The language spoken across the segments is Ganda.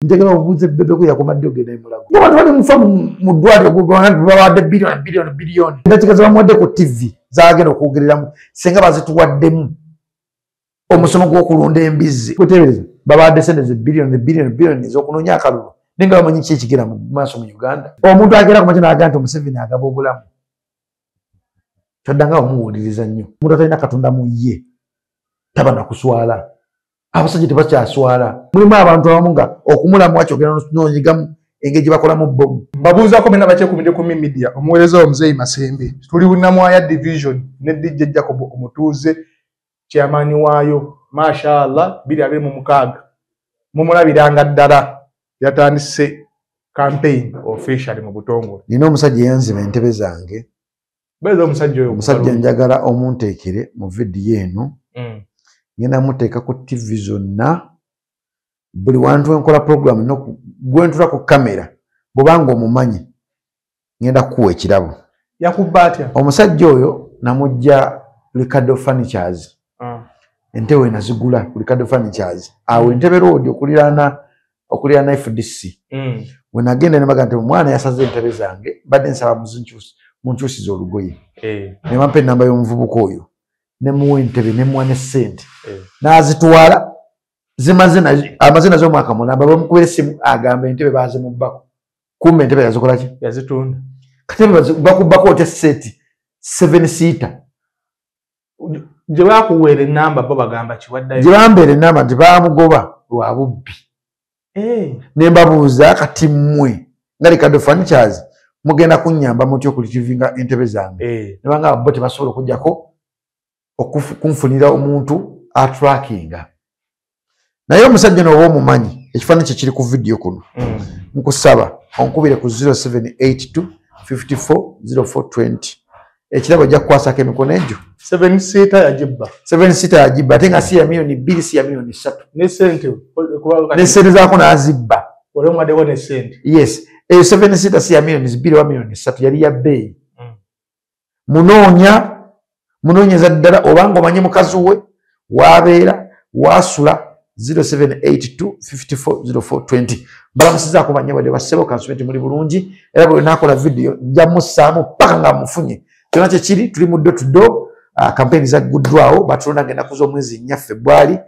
Njagala obuuze Bebe yakomadde ogenda e Mulago. Abantu bali mufa mu ddwaliro babawadde biliyoni biliyoni biliyoni. Endakiika ze bamuwadde ku TV zagenda okwogereramu singa bazituwaddemu omusomo gw'okulunda embizzi. Kuteebereza babawadde sente ze biliyoni biliyoni biliyoni ez'okunoonya akalulu naye nga bamanyi ki ekigenda mu maaso mu Uganda. Omuntu agenda ku makya n'agamba nti Museveni agaba obulamu. Toddanga omuwuliriza nnyo. Omuntu atalina Katonda mu ye taba na kuswala. Abasajja tebakyaswala. Mulimu abantu abamu nga okumulamu wakyogera n'onyigamu engeri gye bakolamu bbomu. Mbabuuzaako mwenna bakyekumidde ku media, omuweereza Omuzeeyi Masembe. Tuli Namwaya Division ne DJ Jacob omutuuze chairman waayo, mashallah 2026. Mumulabiranga ddala yatandise campaign officially mu butongole. Nina omusajja eyanziba entebe zange. Beeza omusajja oyo. Omusajja njagala omunteekere mu vidiyo eno. Ngenda muteeka ku TV zonna, buli wantu enkola program gwe ntula ku kamera bw'obanga omumanyi ngenda kukuwa ekirabo. Yakubba atya? Omusajja oyo namujja Ricardo Furnitures. Entebe we nazigula ku Ricardo Furnitures awo Entebbe Road okuliraana FDC. We nagenda ne bagamba nti omwana yasaze entebe zange, mbadde nsaba munkyusize olugoye. Ne bampa ennamba y'omuvubuka oyo, ne muwa entebe ne muwa ne ssente. N'azitwala zimaze amaze nazo omwaka mulamba. Bamukubira essimu agamba entebe baazimubbako, kumbe entebe yazikola ki? Yazitunda. Kati bakubbako otya set 7 seater? Gye bakuweera ennamba bo bagamba kiwaddayo? Gye bambeera ennamba nti baamugoba lwa bubbi. Ne mbabuuza, kati mmwe nga Ricardo Furnitures mugenda kunnyamba mutya okuretrievinga entebe zange? Ne bangamba bo tebasobola okuggyako kunfunira omuntu atrackinga. Naye omusajja n'oba omumanyi, ekifaananyi kye kiri ku vidiyo kuno. Nkusaba onkubire ku 0782 54 0420, ekirabo ojja kukwasako emikono egyo. 7 seater yagibba? 7 seater yagibba, ate nga si ya miliyoni 2, si ya miliyoni 3. Ne sente? Ne sente zaako n'azibba. Oli omuwaddeko ne sente? Yes, eyo 7 seater si ya miliyoni 2 oba miliyoni 3, yali ya bbeeyi. Munoonya, munoonyeza ddala obanga omanye mukazi we wabeera wasula, 0782 540420. Balamusizaako banyabadde bassebo, kansube nti muli bulungi, era bwe nakola vidiyo nja mussaamu paka nga mufunye. Kyonna kyekiri, tuli mu door to door campaign zagguddwawo, batulondaga ennaku z'omwezi 4 Febwali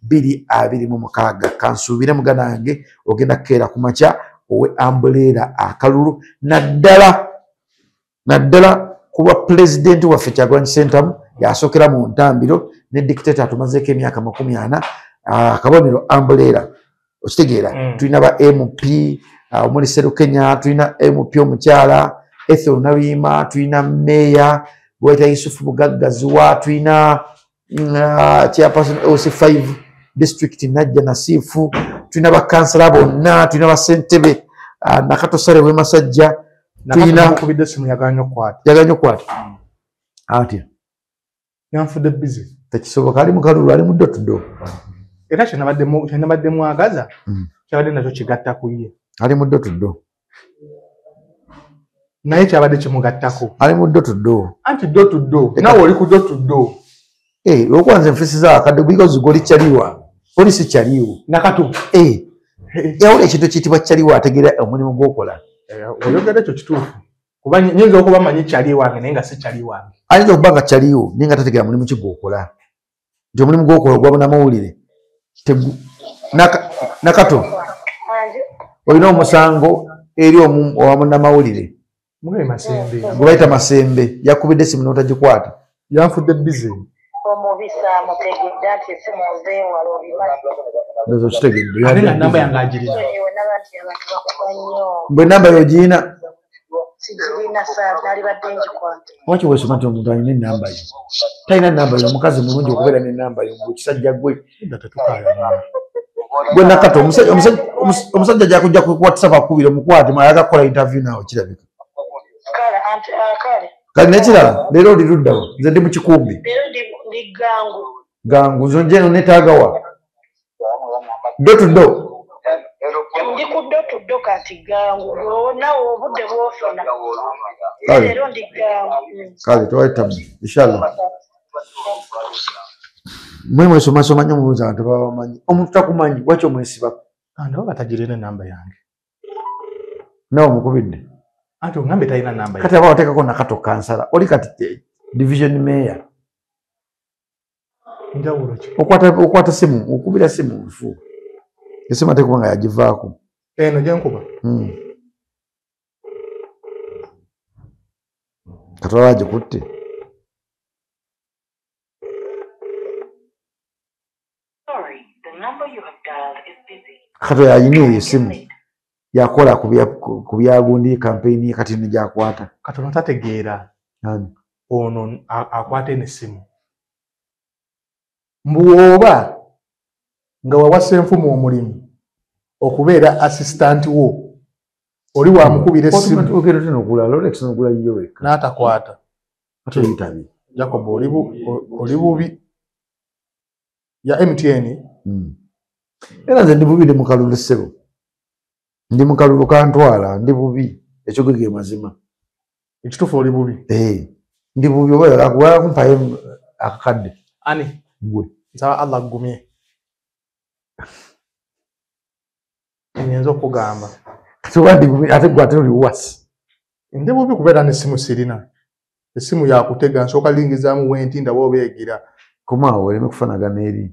2026. Kansuubire muganda wange ogenda kukeera ku makya owe umbrella akalulu, naddala naddala kuba pulezidenti waffe Kyagulanyi Ssentamu yasookera mu ntambiro ne dictator atumazeeko emyaka 40, akabonero umbrella, okitegeera? Tulina ba MP omuli Serukenya, tulina MP omukyala Ethel Nabima, tulina meya gweta Yusufu Bugaggaziwa, tulina chairperson LC5 district Najja Nasifu, tulina bakansala bonna, tulina basentebe Nakato Sale w'e Masajja. Tulina Nakubidde essimu yaganye okukwata. Yaganye okukwata atya? Yanfudde busy. Tekisoboka, ali mu kalulu, ali mu door to door. Era kyenabadde mwagaza kyabadde nakyo kigatta ku ye. Ali mu door to door. Naye kyabadde kimugattako. Ali mu door to door. Anti door to door, nawe oli ku door to door. Eh, olwokuba nze nfisiza akadde because goli kyaliwa, oli si kyaliwo. Nakato. Eh, yawula ekintu ekiyitibwa kyaliwo, ategeera omulimu gw'okola. Oyogera ekyo kituufu, kuba nyinza okuba manyi kyali wange naye nga si kyali wange. Ayinza okuba nga kyaliwo naye nga tategeera mulimu ki gw'okola, nti omulimu gw'okola ogwa bunamawulire. Nakato, olina omusango eri owa munnamawulire Mugabe Masembe. Gwe bayita Masembe, yakubidde esimu n'otagikwata. Yanfudde busy. Omubisa mutegedde nti esimu nzeewala, obimanyi. Ndowooza okitegedde. Ate nga namba yange agirina. Sonyiwe naba nti abantu bakuba nnyo. Bwe enamba yogirina? Sigirina, saa nalibadde ngikwata. Lwaki weesoma nti omuntu alina enamba yo? Talina namba yo. Omukazi mulungi okubeera n'enamba yo, gwe kisajja gwe. Edda tetukaayana. Gwe Nakato, omusajja ajja kujja ku WhatsApp akubira omukwate, ayaga kukola interview naawe kirabika. Kale anti kale. Kati nekirala, leero oli luddawa? Nze ndi mu Kikumbi. Leero ndi Gangu. Gangu, nzo njeno netaagawa door to door. Ndi ku door to door kati Gangu, nawe obudde bwofuna. Kale. Leero ndi Gangu. Kale tewali tabu, inshallah. Mwe mwesomasoma nnyo, mubuuza abantu baba bamanyi. Omuntu takumanyi, waki omwesibako? Ndaba batagirina enamba yange. Nawe omukubidde? Anti ongambe talina namba. Kati aba wateekako Nakato kansala, oli kati division mayor. Njawulo ki? Okwata simu, okubira simu nfu. Esimu ate kubanga yagivaako. Eno gye nkuba. Katwala agikutte. Sorry, the number you have dialed is busy. Kato yalina eyo esimu. Yakola ku byagundi campaign kati ne gyakwata. Katono tategeera. Ono akwata eno essimu. Mbu oba nga wawasa enfumu omulimu okubeera assistant wo, oli wamukubira essimu. Ogenda otya n'ogula Rolex n'ogula yiyo wekka? N'atakwata. Ate oyitabye. Jacob oli bubi. Ya MTN. Era nze ndi bubi, ndi mu kalulu ssebo. Ndi mu kalulu kantwala, ndi bubi. Ekyo ge mazima. Ekituufu oli bubi. Ndi bubi oba oyagala kumpayo akakadde. Ani? Ggwe. Nsaba Allah aggumye. Nnyinza okugamba. Kati oba ndi bubi ate ggwe ate oli wasi. Ndi bubi kubeera n'essimu sirina. Essimu yakutega nsooka lingizaamu wenti ndaba oba egira. Komaawo oleme kufaanagana eri.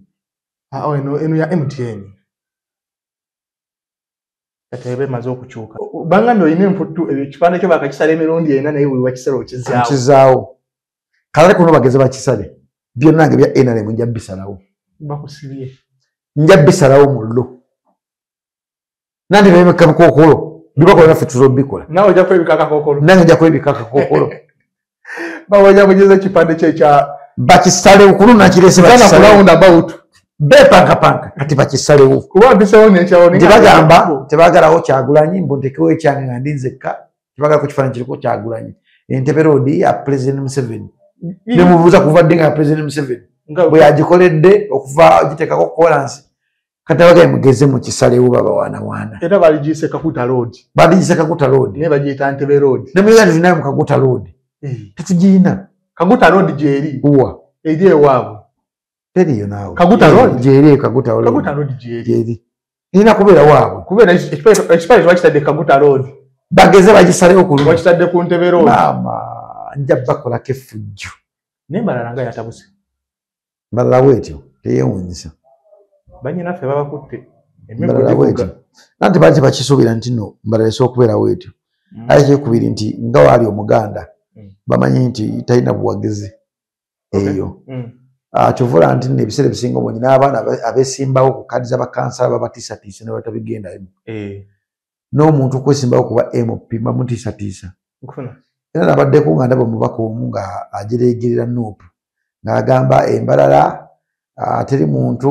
Eno ya MTN. Kati eba emaze okukyuka. Bangambye olina emputtu, ekipande kyo baakakisala emirundi ena naye buli wakisala okizaawo. Nkizaawo. Kale kuno bageze bakisale. Byonna nange bya NRM nja bisalawo. Bakusibye. Nja bisalawo mullo. Nandi bemeka bukookolo. Bibakola naffe tuzobikola. Naawe ojja kwebika akakookolo. Nange nja kwebika akakookolo. Bawe mugeze ekipande kye ekya bakisalewo ku luno nakirese bakisalewo. Round about. Bepankapanka kati bakisalewo. Kuba mpisewo n'ekyawo Nti bagamba tebaagalawo Kyagulanyi mbu ntekewo ekyange nga ndi nzekka, tebaagala ku kifaananyi kiriko Kyagulanyi. Entebbe Road ya President Museveni. Ne mubuuza kuva ddi nga ya President Museveni. Bwe yagikoledde okuva giteekako kolansi. Kati abagaye mugeze mu kisalewo babawaanawaana. Era baligiyise Kaguta Road. Baligiyise Kaguta Road. Naye bagiyita Entebbe Road. Ne mugenda tulinayo mu Kaguta Road. Tetugiyina. Kaguta Road gy'eri. Wa? Eri ewaabwe. Teriyo naawe. Kaguta Road? Gy'eri Kaguta Road. Kaguta Road gy'eri. Gy'eri. Erina kubeera waabwe. Kubeera ekipande bakitadde Kaguta Road. Bageze bagisalewo ku luno. Bakitadde ku Ntebe Road. Maama nja bakolako effujjo. Naye Mbarara nga yatabuse. Mbarara bw'etyo teyeewuunyisa. Bannyinaffe babakutte. Mbarara bw'etyo. Nanti baali tebakisuubira nti nno Mbarara esobola okubeera bw'etyo. Ate ekyokubiri nti nga waali Omuganda bamanyi nti talina buwagizi eyo. Kyova olaba nti nno ebiseera ebisinga obungi n'abaana abeesimbawo ku kaadi z'abakansala babatiisatiisa ne batabigendayo. N'omuntu okwesimbawo kuba MP bamutiisatiisa. Era nabaddeko nga ndaba omubaka omu nga agireegerera NUP ng'agamba Embarara teri muntu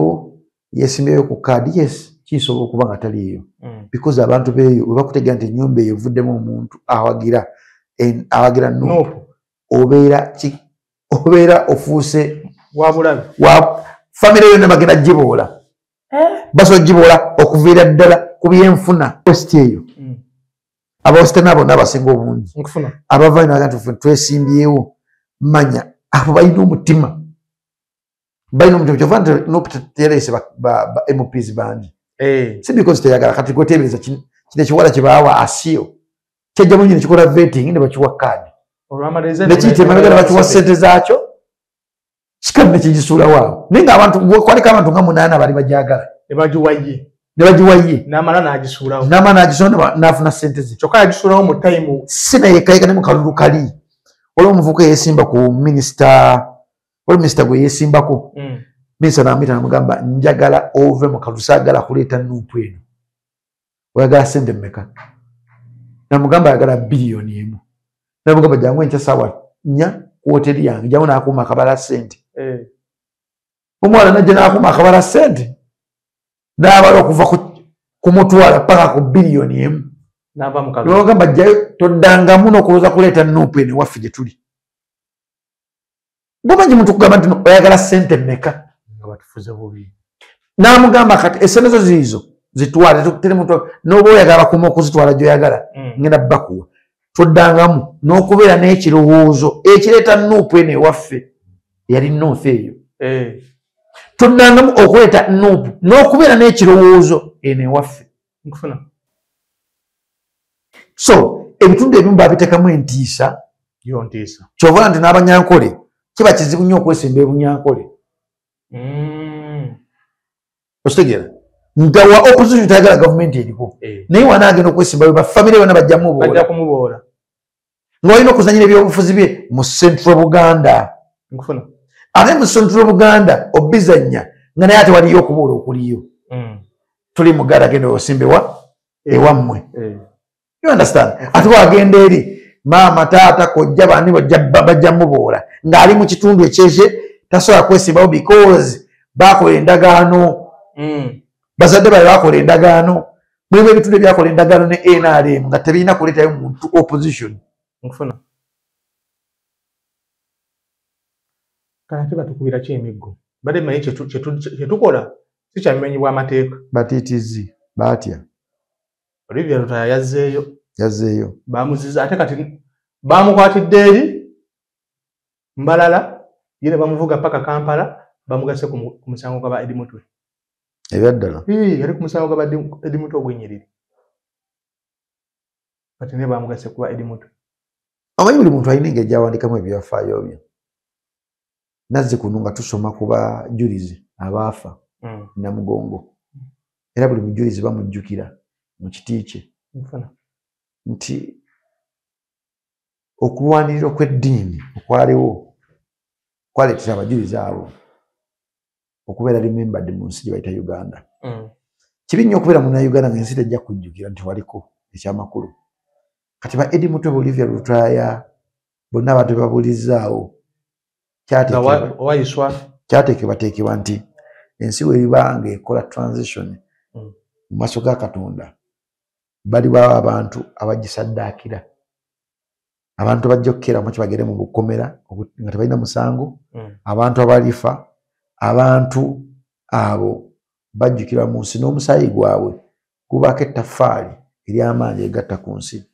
yeesimbyeyo ku kaadi. Yes, kisobola okuba nga taliiyo. Because abantu beeyo bwe bakutegeera nti ennyumba eyo evuddemu omuntu awagira NUP, obeera ofuuse wabulabe. Famire yonna bagenda giboola. Basobola giboola okuviira ddala ku byenfuna. West eyo. Abawesitana bonna abasinga obungi. Abavaayo n'abagamba nti twesimbyewo. Manya abo balina omutima. Balina omutima. Kyova nti NUP teyaleese ba MPs bangi. Si because teyagala kati gweteebereza kino ekiwala kye baawa Asiyo. Kyajja bulungi ne kikola vetting ne bakiwa kaadi. Ne kiyita emabega ne bakiwa ssente zaakyo. Kikamu ne kigisuulawo awo. Naye ng'abantu kwaliko abantu nga 8 baali bagyagala. Ne bagiwa ye. Ne bagiwa ye. N'amala n'agisuulawo. N'amala n'agisuulawo n'afuna ssente ze. Kyokka yagisuulawo mu tayimu. Si naye yekka ne mu kalulu kali. Waliwo omuvubuka eyeesimba ku minisita, waliwo minisita gwe yeesimbako. Minisita n'amuyita n'amugamba njagala ove mu kalulu saagala kuleeta NUP eno. Oyagala ssente mmeka? N'amugamba ayagala biliyoni 1. N'amugamba jangu enkya ssaawa 4 ku woteeri yange, jangu n'akuuma akabala ssente. Omwana n'ajja n'akuuma akabala ssente. N'abala okuva ku mutwala paka ku biliyoni 1. N'ava mu kalulu. N'amugamba jjayo toddangamu n'okulowooza kuleeta NUP eno ewaffe gye tuli. Bw'omanyi muntu kugamba nti oyagala ssente mmeka? Nga batufuze bubi. N'amugamba kati essente zo ziizo zitwale, teri muntu n'oba oyagala bakuma okuzitwala gy'oyagala, ngenda bakuwa. Toddangamu n'okubeera n'ekirowoozo ekireeta NUP eno ewaffe yali North eyo. Toddangamu okuleeta NUP n'okubeera n'ekirowoozo eno ewaffe. Nkufuna. So ebitundu ebimu babiteekamu entiisa. Yo ntiisa. Kyova nti n'abanyankole kiba kizibu nnyo okwesimba ebunyankole. Okitegeera? Nga wa opposition tayagala gavumenti eriko. Naye wanaagenda okwesimba ba famire bonna bajja kumuboola. Nga olina okuzannyira ebyobufuzi bye mu Central Buganda. Nkufuna. Ate mu Central Buganda obizannya nga naye ate waliyo okuboola okuliyo. Tuli muganda agenda osimbe wa ewammwe. You understand? Ate wagenda eri maama taata kojja bani bajja muboola ng'ali mu kitundu ekyekye tasobola kwesimbawo because bakola endagaano. Bazadde baabwe bakola endagaano. Mulimu ebitundu ebyakola endagaano ne NRM nga tebirina kuleetayo muntu opposition. Nkufuna. Kale ate batukubira ki emiggo? Badde mmanyi kye tukola si kya bumenyi bw'amateeka. Batiitizi baatya. Olivia Lutaaya yazzeeyo. Yazzeeyo. Bamuziza ate kati bamukwatidde eri Mbalala, ye ne bamuvuga paka Kampala, bamugase ku musango gwa ba Eddie Mutwe. Ebyaddala. Yali ku musango gwa ba Eddie Mutwe ogw'ennyiriri. Kati ne bamugase ku ba Eddie Mutwe. Omanyi buli muntu alina engeri gy'awandiikamu ebyafaayo bye. Nazzi kuno nga tusoma ku bajulizi abaafa Namugongo. Era buli mujulizi bamujjukira mu kiti kye. Nti okulwanirira okw'eddiini okwaliwo kwaleetera abajulizi abo okubeera remembered mu nsi gye bayita Uganda. Kibi nnyo okubeera munnayuganda ng'ensi tejja kujjukira nti waliko ekyamakulu. Kati ba Eddie Mutwe, Olivia Lutaaya bonna abantu bebabuulizzaawo kyateekebwateekebwa nti ensi weriba ng'ekola transition mu maaso ga Katonda balibawo abantu abagisaddaakira. Abantu bajja okukeeramu kibagere mu bukomera nga tebalina musango, abantu abalifa, abantu abo bajjukirwa mu nsi n'omusaayi gwabwe gubaako ettaffaali ery'amaanyi egatta ku nsi.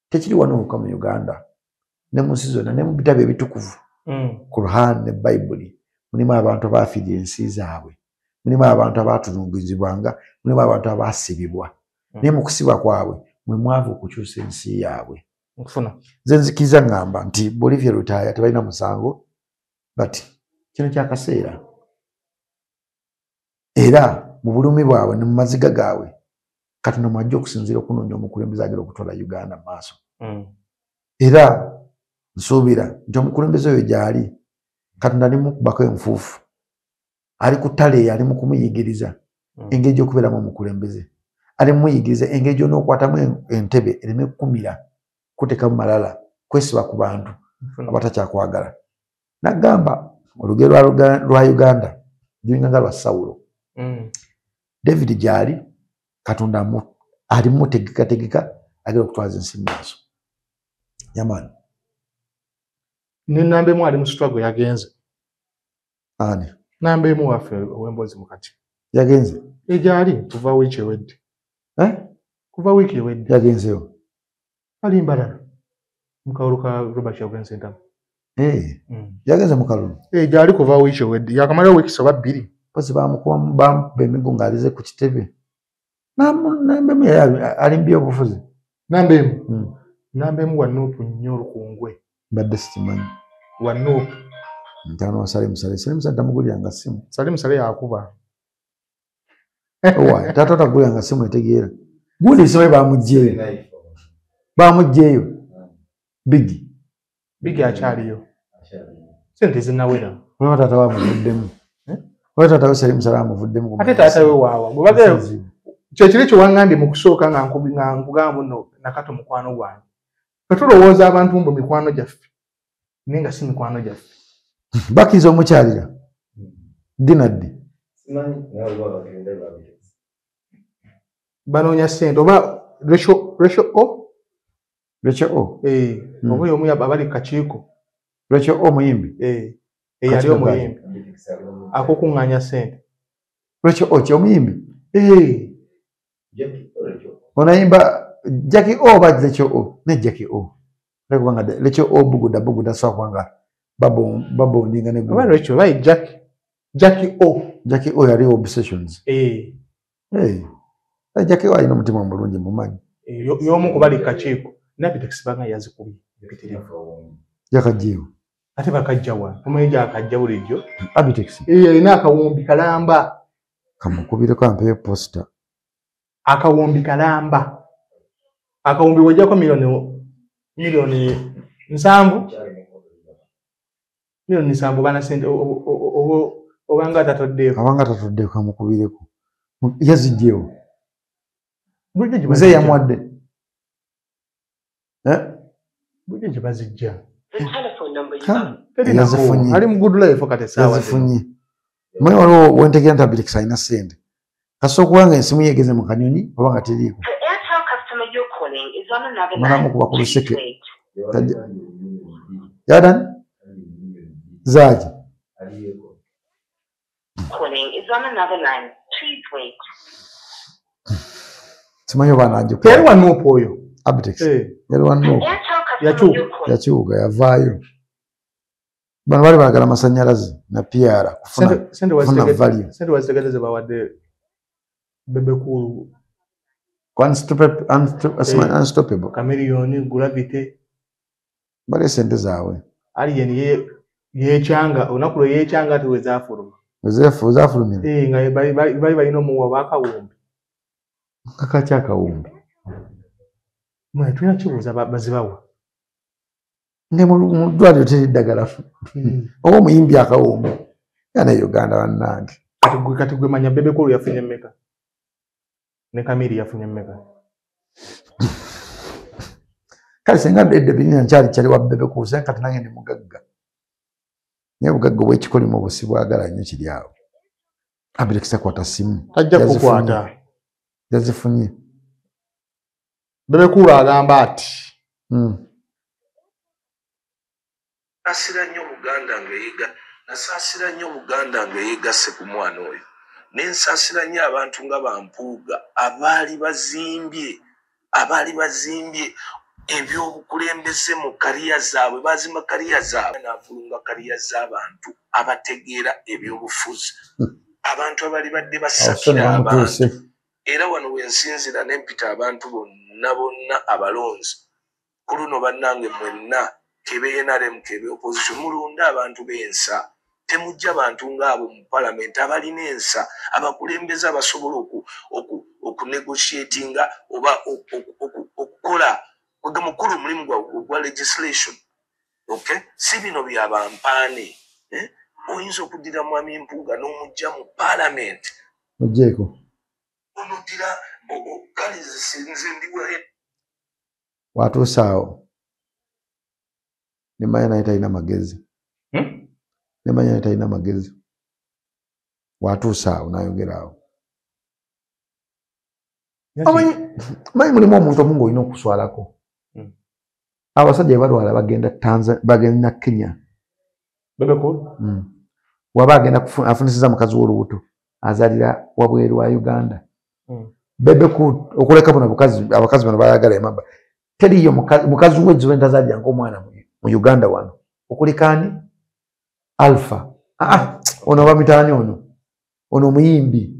Tekiri wano wokka mu Uganda, ne mu nsi zonna ne mu bitabo ebitukuvu, Quran ne Bayibuli, mulimu abantu abaafiirira ensi zaabwe, mulimu abantu abaatulungizibwanga, mulimu abantu abaasibibwa. Naye mu kusibwa kwabwe mwe mwava okukyusa ensi yaabwe. Nze nzikiriza ngamba nti Olivia Lutaaya tebalina musango, but kino kyakaseera. Era mu bulumi bwabwe ne mu maziga gaabwe Katonda mwajja okusinziira okunoonya omukulembeze agenda okutwala Uganda mu maaso. Era nsuubira nti omukulembeze oyo gy'ali Katonda alimukubako enfuufu, ali ku ttale eyo ali mu kumuyigiriza engeri gy'okubeeramu omukulembeze, ali mumuyigiriza engeri gy'onookwatamu entebe ereme kukumira, kuteekamu malala, kwesiba ku bantu abatakyakwagala. Nagamba olugero lwa Uganda lulinga nga lwa Sawulo. David gy'ali Katonda ali mutegekategeka agenda okutwaza ensi mu maaso. Yamaani. Ne namba emu ali mu struggle yagenze. Ani? Namba emu waffe ow'emboozi mukati. Yagenze? Egyali kuva wiiki ewedde. Eh? Kuva wiiki ewedde. Yagenzeyo? Ali Mbarara. Mu kalulu ka Robert Kyagulanyi Ssentamu. Yagenze mu kalulu? Gyali kuva wiiki ewedde. Yakamalayo wiiki oba 2. Mpozi bamukuba emiggo ng'alize ku kitebe. Namba emu yali ali mu byobufuzi. Namba emu? Namba emu wa NUP nnyo olukungwe. Mbadde sikimanyi. Wa NUP. Ntaano wa Salim Saleh. Salim Saleh tamuguliranga ssimu. Salim Saleh yakuba. Owa, taata taguliranga ssimu etegeera. Gundi simanyi bamuggyeeyo. Bamuggyeeyo. Bigi. Bigi akyaliyo. Ssente zinawera. Oba taata we amuvuddemu. Oba taata we Salim Saleh amuvuddemu. Ate taata we waawa. Bwe bagenda kyekiri kye waŋŋambye mu kusooka nga nkugamba nno Nakato mukwano gwange. Ffe tulowooza abantu mbu mikwano gyaffe naye nga si mikwano gyaffe. Bakkiriza omukyalira? Ddi na ddi? Banoonya ssente oba ratio O? Ratio O? Oba omu abali ku kakiiko. Ratio O muyimbi? Eyali omuyimbi. Ak'okuŋŋaanya ssente. Ratio O ki omuyimbi? Onayimba Jackie O oba Ratio O? Ne Jackie O. Kubanga Ratio O buguda buguda so kubanga babondinga ne Oba Ratio oba Jackie. Jackie O. Jackie O yali Obsessions. Jackie alina omutima omulungi mumanyi. Y'omu ku bali kakiiko Abitex banga yazikubye empitirivu. Yakajjeewo. Ate bakajja wa? Omanyi gy'akajja bulijjo? Abitex. Alina akawumbi kalamba. Kamukubireko ampeyo posita. Akawumbi kalamba. Akawumbi w'ojjako milioni 7. Milioni 7 bana sente obanga tatoddeeko. Abanga tatoddeeko kamukubireko. Yazijjeewo. Mzee yamuwadde. Bulijjo gye bazijja. Yazifunye. Ali mu good life kati essaawa. Yazifunye. Mwe waliwo wentegeera nti Abitex alina ssente. Kasooka okuba nga ensimu ye egeze mu kanyonyi oba nga teriiko. Malamu kuba ku luseke. Yadani? Zaaki? Simanyi oba anajjuka. Yali wa Nuupu oyo. Abitex. Yali wa Nuupu. Yakyuka yavaayo. Bano bali baagala masannyalaze na PR kufuna value. Sente wazitegedde ze bawadde Bebe Cool. Unstoppable. Chameleone, Gravity. Bale sente zaabwe. Alien yeekyanga olunaku lwe yeekyanga ati we zaafuluma. Zaafulumira. Nga bali balina omuwa b'akawumbi. Kakaki akawumbi? Mwe tulina kibuuza bazibawa. Ne mu ddwaliro teri ddagala. Oba omuyimbi akawumbi. Yana Uganda bannange. Kati gwe manya Bebe Cool yafunye mmeka? Ne Kamiri yafunye mmeka? Kale singa edda binnya nkyali wa Bebe Cool senga kati nange ndi mugagga. Naye obugagga obw'ekikolimo obwo sibwagala nnyo kiri awo. Abitex akwata simu. Tajja kukwata. Yazifunye. Bebe Cool agamba ati. Nasaasira nnyo Buganda nga yeegasse ku mwana oyo. Ne nsaasira nnyo abantu nga Bampuuga abaali bazimbye ebyobukulembeze mu kariya zaabwe, bazimba kariya zaabwe, n'avulunga kariya z'abantu abategeera ebyobufuzi. Abantu abali badde basakira abantu. Era wano we nsinziira ne mpita abantu bonna bonna abalonzi. Ku luno bannange mwenna kebe NRM kebe opposition mulonde abantu b'ensa. Temujja bantu ng'abo mu parliament abalina ensa, abakulembeze abasobola okunegotiatinga oba okukola mukulu omulimu gwa legislation. Okay? Si bino bya bampaane. Oyinza okuddira Mwami Mpuuga n'omujja mu parliament. Ogyeko. Onoddira kale nze ndiwa. Watuuse awo. Nemanya naye talina magezi. Nemanya naye talina magezi. Watuuse awo n'ayogera awo. Omanyi mulimu omuntu omu ng'olina okuswalako. Abasajja balwala bagenda Tanzania, bagenda Kenya. Bebe Cool? Waba agenda afunisiza mukazi w'olubuto azalira wabweru wa Uganda. Bebe Cool okuleka buno abakazi bano bayagala emabba. Teriyo mukazi we ziwe ntazalira ng'omwana mu Uganda wano. Okuleka ani? Alpha. Ono bamitaani ono. Ono omuyimbi.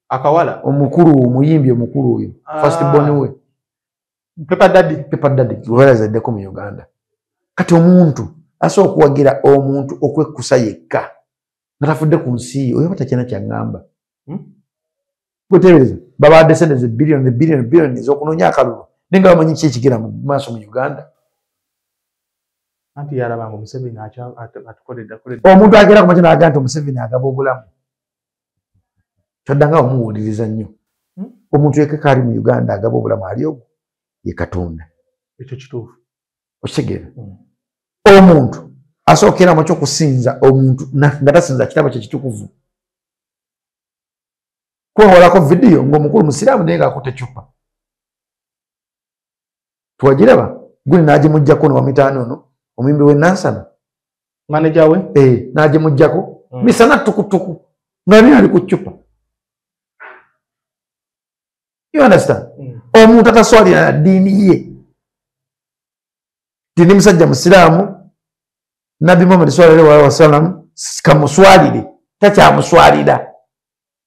Akawala? Omukulu, omuyimbi omukulu oyo. First born we. Pepper Daddy. Pepper Daddy. Werazaddeko mu Uganda. Kati omuntu asobola okuwagira omuntu okwekkusa yekka nga tafudde ku nsi oyo batakyana kyaŋŋamba. Gweteebereza babadde sente ze biliyoni biliyoni biliyoni ez'okunoonya akalulu naye nga bamanyi ki ekigenda mu maaso mu Uganda. Anti yalabanga Museveni atukoledde. Omuntu agera ku makya n'agamba nti Museveni agaba obulamu. Toddanga omuwuliriza nnyo. Omuntu yekka ali mu Uganda agaba obulamu ali ogwo ye Katonda. Ekyo kituufu. Okitegeera? Omuntu asookera mu ky'okusinza omuntu nga tasinza kitabo kye kitukuvu. Kuwolako vidiyo ng'omukulu musiraamu naye ng'akutte eccupa. Tuwagiraba guli n'agimuggyako n'owamitaano ono omuyimbi w'e Nansana. Manager we? N'agimuggyako misana tukutuku nga naye ali ku ccupa. You understand? Omuntu ataswalira na ddiini ye. Ndi musajja musiraamu Nabbi Muhammad sallallahu alaihi wasallam kamuswalire takyamuswalira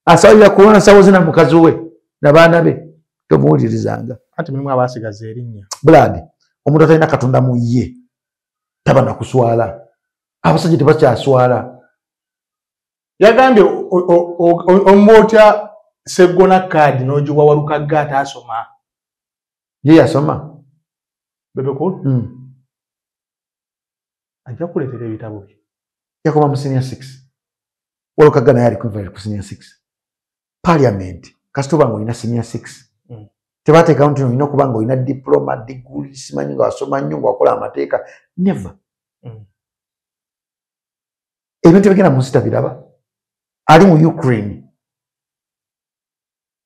aswalira kuona nsawo zina mukazi we. N'abaana be tomuwulirizanga. Anti mulimu abasigaza erinnya. Blood, omuntu atalina Katonda mu ye taba na kuswala. Abasajja tebakyaswala. Yagambye omwotya Sseggona kaadi n'ogiwa Walukagga ataasoma. Ye yasoma? Bebe Cool? Ajja kukuleetera ebitabo bye. Yakoma mu senior 6. Walukagga naye ali ku senior 6. Parliament, kasita oba ng'olina senior 6. Tebateekawo nti olina okuba ng'olina diploma, degree, simanyi nga wasoma nnyo ng'wakola amateeka. Never. Ebintu ebigenda mu nsi tabiraba. Ali mu Ukraine.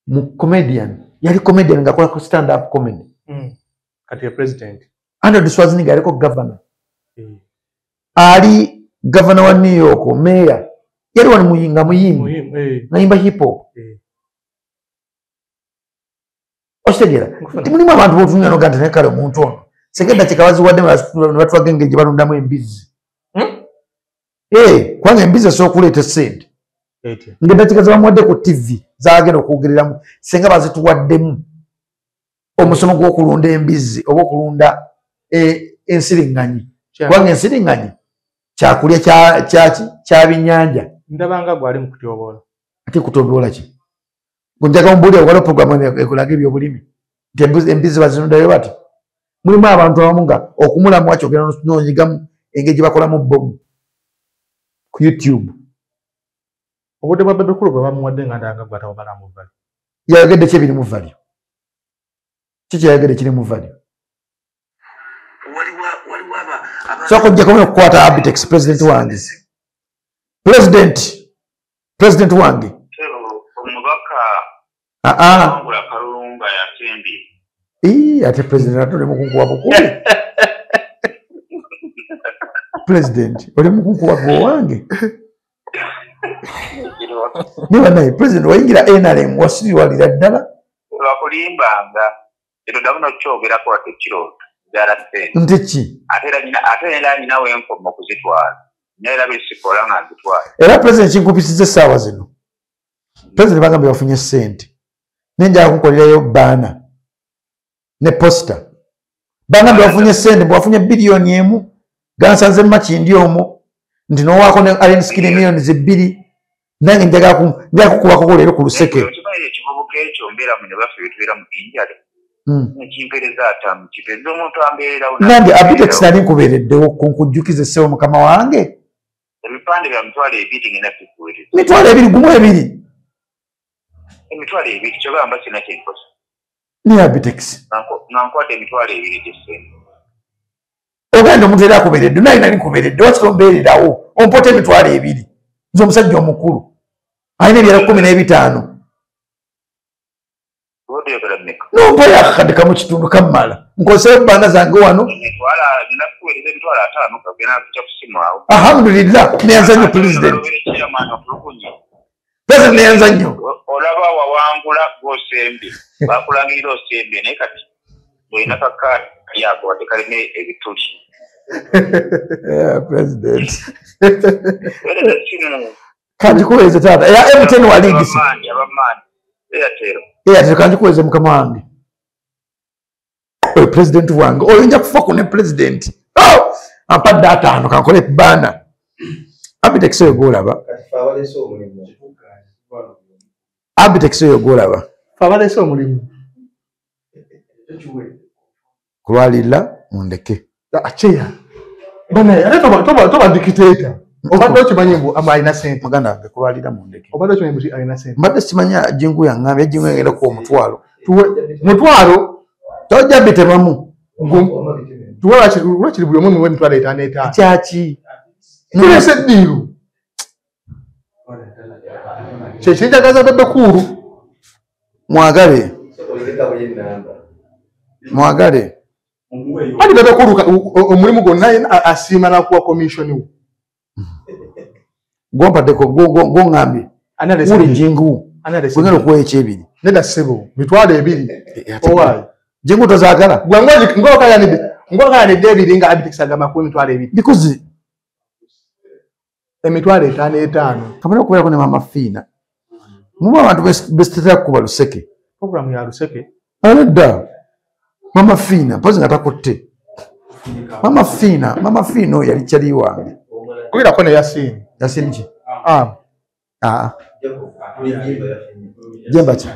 Mu comedian. Yali comedian ng'akola ku stand up comedy. Kati ye president. Arnold Schwarzenegger aliko governor. Ali governor wa New York, mayor. Yali wano muyinga muyimbi. Ngayimba hip hop. Okitegeera? Nti mulimu abantu b'otunula n'ogamba nti naye kale omuntu ono. Singa eddakiika baziwadde ne batulaga engeri gye balundamu embizzi. Kubanga embizzi esobola okuleeta essente. Ng'eddakiika ze bamuwadde ku TV z'agenda okwogereramu singa bazituwaddemu omusomo gw'okulunda embizzi oba okulunda ensiriŋŋanyi. Kubanga ensiriŋŋanyi kyakulya kyaki kya binnyanja. Ndabanga gwali mu kutyoboola. Ate kutyoboola ki? Njaga mbuulire waliwo programu ekulaga ebyobulimi nti embizzi bazinundayo bati. Mulimu abantu abamu nga okumulamu wakyo ogenda n'onyigamu engeri gye bakolamu bbomu ku YouTube. Obudde bwa Bebe Cool bwe bamuwadde nga ndanga gw'atabalamu value. Yayogedde ki ebiri mu value? Ki kyeyayogedde kiri mu value? Sooka ojjako okukwata Abitex president wange. President wange. Omubaka Kalulunga yasembye. Ate president ate oli mukunkuwa bukubi. President oli mukunkuwa gwe wange. Niba naye president wayingira NRM wasiriwalira ddala. Bakulimbanga ero ndabuno kyogerako wadde kirooto zaala ssente. Nti ki? Ate era nyina wenkoma okuzitwala. Naye era besikola nga nzitwala. Era president kinkupisiza essaawa zino. President bagambye bafunye ssente. Naye njagala kunkolerayo baana ne posta. Bagambye bafunye ssente, bafunye biliyoni 1 gansanze Makindi omwo nti n'owaako ne Alien Skin miliyoni 2 nange njagala kukubako leero ku luseke. Okimanyi ekivubuka ekyo mbeera mu ne baffe betubeera mu injale. Nekimpeereza atamu kipeereza omuntu ambeererawo. Nange Abitex nali nkubeereddewo nkujjukize ssebo mukama wange. Ebipande bya 20,000 ngenda kukuweereza. 20,000 gumu ebiri. 20,000 kyogamba sina kyenkoze. Ni Abitex. Nga nkwadde 20,000 gy'essente. Ogenda omuntu era akubeeredde naye nali nkubeeredde wakiri ombeererawo ompote 20,000. Nze omusajja omukulu alina ebyalo 15. Nompa akakadde kamu kitundu kammala nkozesa ebbaana zange wano. Alhamdulillah neyanza nnyo president. President neyanza nnyo. Olaba wawangula gw'osembye bakulangirira osembye naye kati olina kakaadi yako wadde kalimu ebituli. President. Kanjikuweereze taata. Eya MTN waligisi. Airtel kanjikuweereze mukama wange. Oyo president wange. Oyo nja kufa ku ne president. Ampadde 5 kankole ebbaana. Abitex oyo gw'olaba. Abitex oyo gw'olaba. Ffe abaleese omulimu. Kulwalira mundeke. Acheya. Bana, ate toba dictator. Obadde okimanyi mbu alina ssente. Muganda wange kulwalira mundeke. Obadde okimanyi mbu alina ssente. Mbadde simanya jingu yaŋŋambye jingu yagenda kuwa omutwalo. Mutwalo? Tojja bitemamu. Tuwe lwakiri buli omu muwe 55,000 etaano. Kyaki? Tuleese eddiiru. Kye kinjagaza Bebe Cool. Mwagale. Mwagale. Ati Bebe Cool omulimu gwonna asiima n'akuwa commission wo. Gwompaddeko gw'oŋŋambye. Wuli jingu. Gwengenda okuwa ekyebiri. Nedda ssebo, 20,000. Owaayi. Jingu tozaagala? Gwe ng'okayanidde ebiri nga Abitex agamba akuwa 20,000. Because 55,000. Kamala okubeerako ne Mama Fiina. Muba abantu besitatera kukuba luseke. Program ya Luseke. Aleda. Mama Fina, mpozi nga takutte. Mama Fina, Mama Fina oyo yali kyali wange. Kubira kone Yasin. Yasin ki? Ah. Ah. Jemba ki?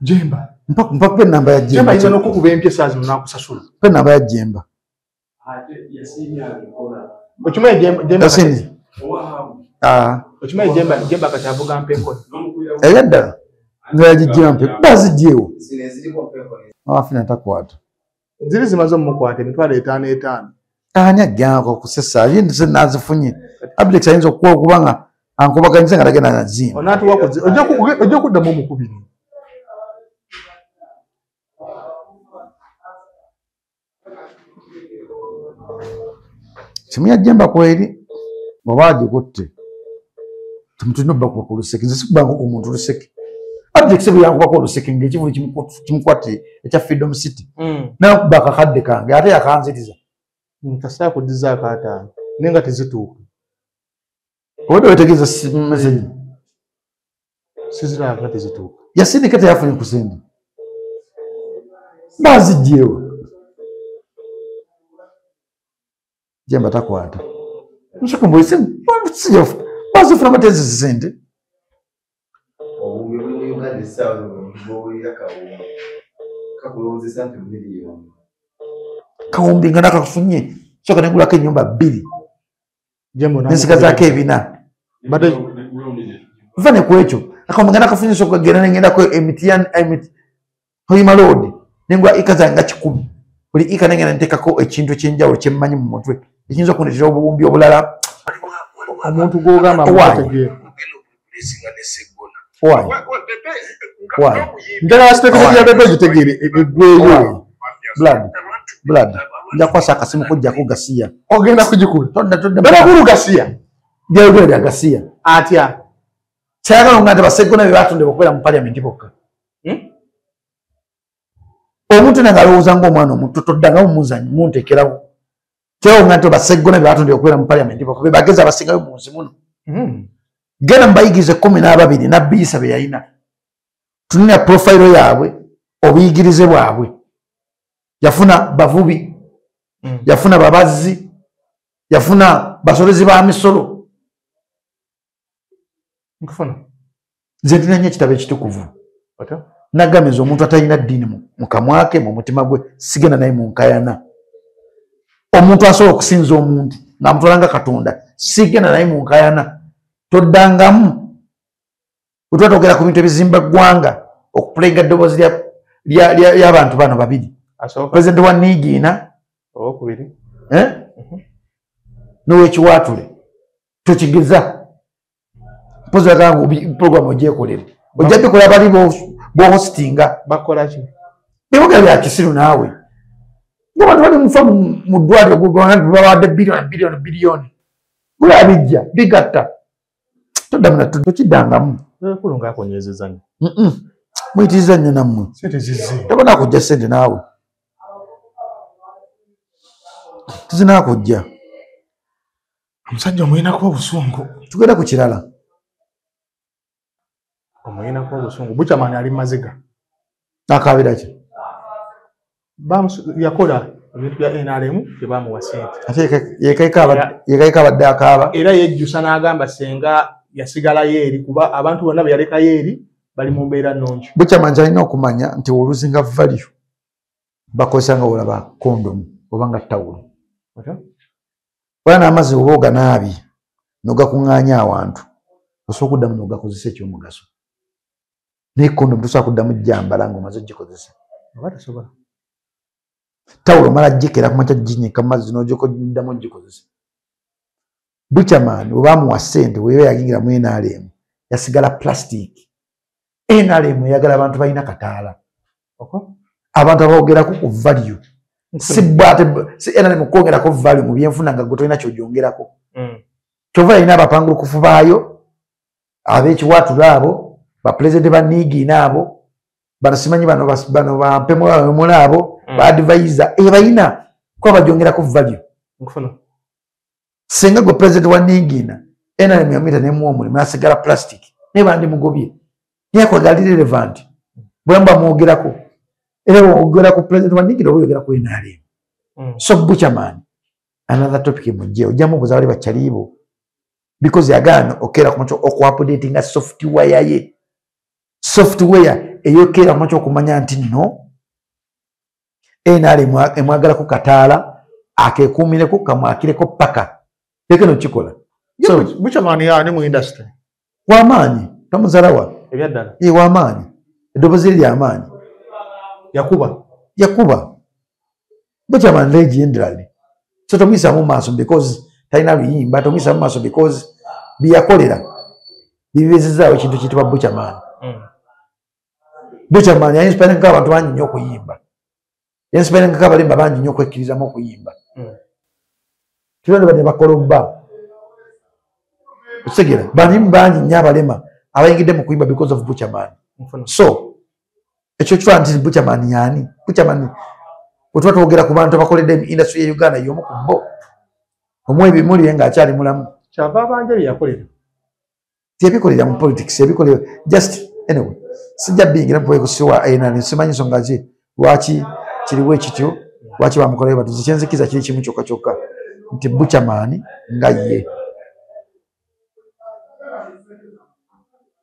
Jemba. Mpa kupe namba ya Jemba. Jemba ayinza n'okukuba empya essaawa zino n'akusasula. Mpe namba ya Jemba. Okimanyi Jemba Yasin. Ah. Okimanyi Jemba, Jemba kati avuga mpenkoni. Era ddala. Nga yagiggya mpe. Bazigyewo. Mama Fina takwata. Ziri zimaze omukwata 5,500 5. Ani ajjanga okusesa ye nze nazifunye. Ablex ayinza okuwa okubanga ankubaganyiza nga tagenda nazimba. Onaatuwa ojja kuddamu omukubiri. Simu ya Jemba kweri bw'aba agikutte temutulina obbakuba ku luseke. Nze sikubangako ku muntu luseke. Ablex bwe yankubako oluseke ng'ekivulu kimukwate ekya Freedom City. Nakuba akakadde kange ate yakanziriza. Nkasaa kuddizaako 5 naye nga tezituuka. Obadde weetegereza message. Siziraba nga tezituuka. Yasindika teyafunye ku ssente. Baziggyewo. Jemba takwata. Nsooka mbuuze, bazifuna batezi ssente. Obuwumbi buli mu Uganda essaawa zino bw'owulira kawumbi kakulowoozesa nti miliyoni. Kawumbi nga nakafunye sooka ne ngulako ennyumba 2. Nensigazaako 4. Nva ne ku ekyo akawumbi nga nakafunye sooka genda ne ngendako Emitian Hoima Road ne ngula eka zange nga 100. Buli eka nengenda nteekako ekintu eky'enjawulo kye mmanyi mu mutwe ekiyinza okundeetera obuwumbi obulala. Omuntu gw'ogamba amutegeera. Why? Why? Njagala sitegeeza bya Bebe gitegeere eggweyo. Blood. Blood. Nja kukwasa akasimu kujjako gasiya. Ogenda kugikula. Todda todda. Bebe kulu gasiya. Byayogera bya gasiya. Atya. Kyayagala nga nti Bassegona be batondebwa okubeera mu parliament bokka. Omuntu nange alowooza ng'omwana omuto toddangamu muzannyo munteekerawo. Kyayagala nga nti Bassegona be batondebwa okubeera mu parliament bokka be bagezi abasingayo mu nsi muno. Genda mubayigirize 12 Nabbi Isa be yalina. Tunula profile yaabwe, obuyigirize bwabwe. Yafuna bavubi, yafuna babazzi, yafuna basolezi ba misolo. Nkufuna. Nze ndina nnyo ekitabo ekitukuvu. Nagambye omuntu atalina ddiini mu kamwa ke mu mutima gwe sigenda naye mu nkayana. Omuntu asobola okusinza omuntu ng'amutwala nga Katonda sigenda naye mu nkayana. Toddangamu. Bwe tuba twogera ku bintu ebizimba ggwanga okupulenga eddoboozi ly'abantu bano babiri. Pulezidenti wa Niigiina owokubiri n'owekiwaatule tokigeza. Mpozi oyagala nga puroguramu ogyekolere. Ojja bikola bali b'ohositinga. Bakola ki? Bibogera bya kisiru naawe. Abantu bali mufa mu ddwaliro babawadde biliyoni biliyoni biliyoni. Gula bijja bigatta. Toddamu na tokiddangamu. Kulu ng'akonyeezezza nnyo. Muyitiriza nnyo nammwe. Ssente zizze. Tebona kujja ssente naawe. Tezinaakujja. Omusajja omuyinako obusungu. Tugenda ku kirala. Omuyinako obusungu. Buchaman ali mu maziga. Akaabira ki? Yakola ebintu bya NRM tebamuwa ssente. Ate yekaika abadde akaaba. Era yejjusa n'agamba ssenga yasigalayo eri kuba abantu bonna be yalekayo eri bali mu mbeera nnungi. Buchaman ky'alina okumanya nti oluzinga value bakozesa nga olaba kondomu oba nga ttawulo. Wala n'amazzi oba oganaabye n'ogakuŋŋaanya awantu osobola okuddamu n'ogakozesa eky'omugaso. Naye kondomu tosobola kuddamu gyambala ng'omaze ogikozesa. Oba tosobola. Ttawulo omala gikera ku makya ginnyika mu mazzi n'oddamu ogikozesa. Buchaman bwe baamuwa ssente bwe yaba yayingira mu NRM yasigala plastic. NRM eyagala abantu balina kataala. Abantu aboogerako ku value. Si bw'ate si NRM kwongerako value mu byenfuna nga gwe tolina ky'ogyongerako. Kyova yalina abapangulukufu baayo ab'ekiwaatule abo, bapulezidenti ba Niigiina abo, bano simanyi bano bampemula abo, ba advisor ebayina kuba bagyongerako value. Singa gwe pulezidenti wa Niigiina NRM yamuyita nemuwa omulimu n'asigala plastic naye bandimugobye. Naye akola gali relevant. Bwe bamwogerako era ogera ku president wa Nigeria oba oyogera ku NRM. So Buchaman, another topic mujje ojja mubuuza bali bakyalibo because yagaana okeera ku makya okuupdatinga software ye, software eyokeera ku makya okumanya nti nno NRM emwagalako kataala akekuumireko kamwakireko paka yekeno kikola. So Buchaman yani mu industry wamaanyi tomuzalawa ebyaddala ye wamaanyi eddoboozi lye lyamaanyi yakuba Buchaman legendary. So tomuyisa mu maaso because talina luyimba, tomuyisa mu maaso because byeyakolera bibeezezaawo ekintu kiyitibwa Buchaman. Buchaman yainspiringako abantu bangi nnyo okuyimba, yainspiringako abalimba bangi nnyo okwekkirizamu okuyimba. Tibano bane bakolobba okitegera banyimu bangi nnyo abalema abayingidde mu kuyimba because of Buchaman. So ekyo kitwala nti Buchaman yaani Buchaman bwe tuba twogera ku bantu abakoledde industry ya Uganda y'omu ku bo omu ebimuli ng'akyali mulamu kyava abanja bye yakolera tebikolera mu politics ebikolera just anyway sijja biyingira mu kusiwa NRM simanyi nsonga ki lwaki kiriwo ekityo lwaki bamukolayo batuzi kyenzikiza kiri kimu kyokka kyokka nti Buchaman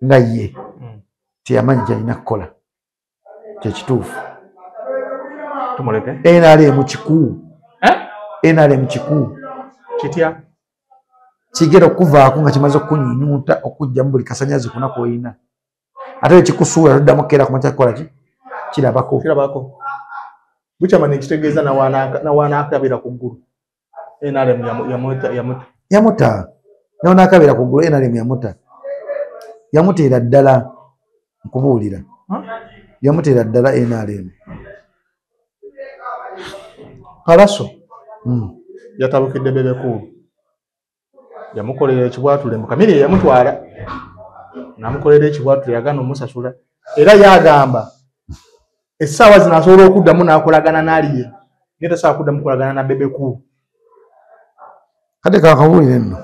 nga ye teyamanyi kyalina kukola kyekituufu. Tumuleke NRM kikuu NRM kikuu kitya kigera okuvaako nga kimaze okunyunyunta okujjamu buli kasanyazi kona koyina ate ekikusuula toddamu keera kumakya kukola ki kirabako Buchaman ekitegeeza nawaanaakabira ku ggulu NRM yamuta nawaanaakabira ku ggulu NRM yamuteera ddala nkubuulira yamuteera ddala NRM. Palaso yatabukidde Bebe Cool yamukolera ekibwatule mu Kamiri yamutwala namukolera ekibwatule yagaana omusasula era yagamba essaawa zino asobola okuddamu n'akolagana n'aliye naye tasobola kuddamu kukolagana na Bebe Cool. Kati kakabuulire nno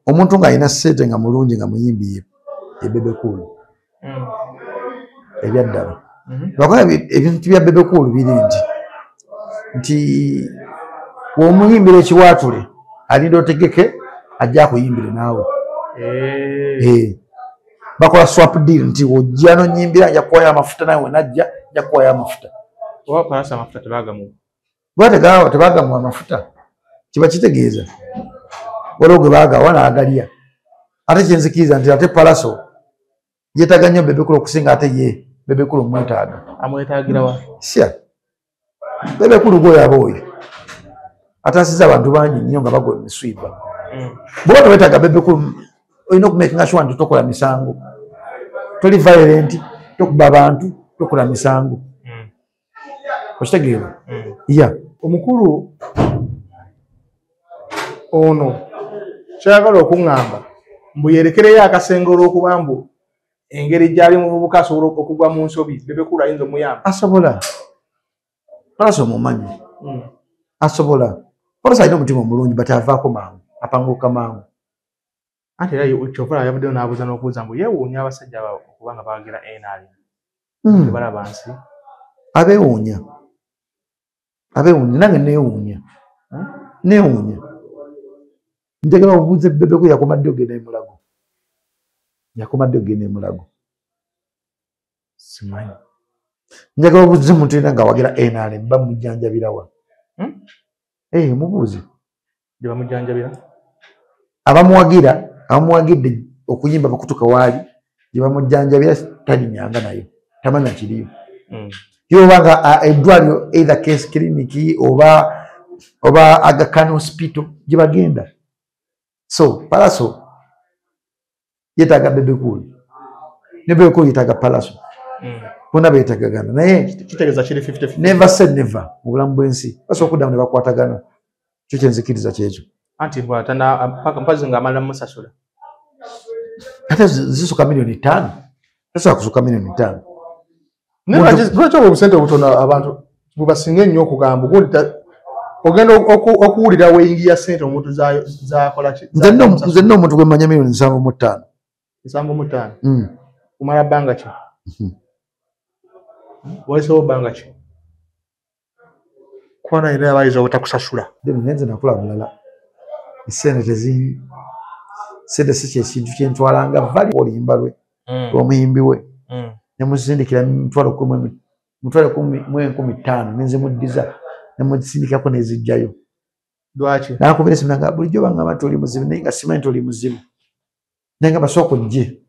omuntu ng'alina ssente nga mulungi nga muyimbi ye Bebe Cool ebyaddala lwakuba ebintu bya Bebe Cool biri nti bw'omuyimbira ekiwaatule alinda otegeke ajja akuyimbire naawe. Bakola swap deal nti ojja n'onnyimbira nja kukuwayo amafuta nawe najja nja kukuwayo amafuta. Oba Palaso amafuta tebagamuwa bwa tebagamuwa amafuta kiba kitegeeza waliwo gwe baagawa n'agalya ate kyenzikiriza nti ate Palaso yeetaaga nnyo Bebe Cool okusinga ate ye Bebe Cool omwetaaga. Amwetaagirawa? Sya Bebe Cool gwoyo aba oyo ataasiza abantu bangi nnyo nga bagwa emiswiba. Bw'oba tewetaaga Bebe Cool olina okumakinga sure nti tokola misango, toli violent, tokuba bantu, tokola misango. Okitegeera? Ya omukulu ono kyayagala okuŋŋamba mbu yerekereyo akasenge olw'okuba mbu engeri gy'ali muvubuka asobola okugwa mu nsobi Bebe Cool ayinza omuyamba. Asobola. Palaso omumanyi asobola. Palaso alina omutima omulungi but avaako mangu apanguka mangu. Anti era kyova yavuddeyo n'abuuza n'okubuuza mbu yeewuunya abasajja okuba nga bawagira NRM tebalaba nsi. Abeewuunya nange neewuunya njagala obuuze Bebe Cool yakoma ddi ogenda e Mulago? Yakoma ddi ogenda e Mulago? Simanyi. Njagala obuuze omuntu yenna ng'awagira NRM bamujjanjabirawa? Mubuuze gye bamujjanjabira abamuwagira abamuwagidde okuyimba bakutuka waali gye bamujjanjabira talinyanga nayo tamanya kiriyo. Yo obanga eddwaliro either case clinic oba Aga Khan Hospital gye bagenda. So Palaso yeetaaga Bebe Cool ne Bebe Cool yeetaaga Palaso bonna beetagagana naye kitegeeza kiri 50-50. Never say never mu bulamu bw'ensi basobola okuddamu ne bakwatagana kyo kyenzikiriza kyekyo. Anti mpazi ng'amala musasula ate zisuka 5,000,000 tasobola kusuka 5,000,000. Lwaki obwo obusente obutono abantu bubasinga ennyo okugamba gundi ogenda okuwulira weyingi ya ssente omuntu zakola ki? Nze nno omuntu gwe mmanya 75,000,000. 75 kumala bbanga ki? Wayiseewo bbanga ki? Kuba naye naye abayinza obutakusasula. Nze nakula bulala. Essente sente si kyekintu kyentwalanga vali oluyimba lwe olw'omuyimbi we nemusindikira 15,000 nenzimuddiza nemusindikirako nezijjayo. Lwaki? Nankubira essimu nanga bulijjo bangamba nti oli muzibu naye nga simanyi nti oli muzibu. Naye nga basooka ojje.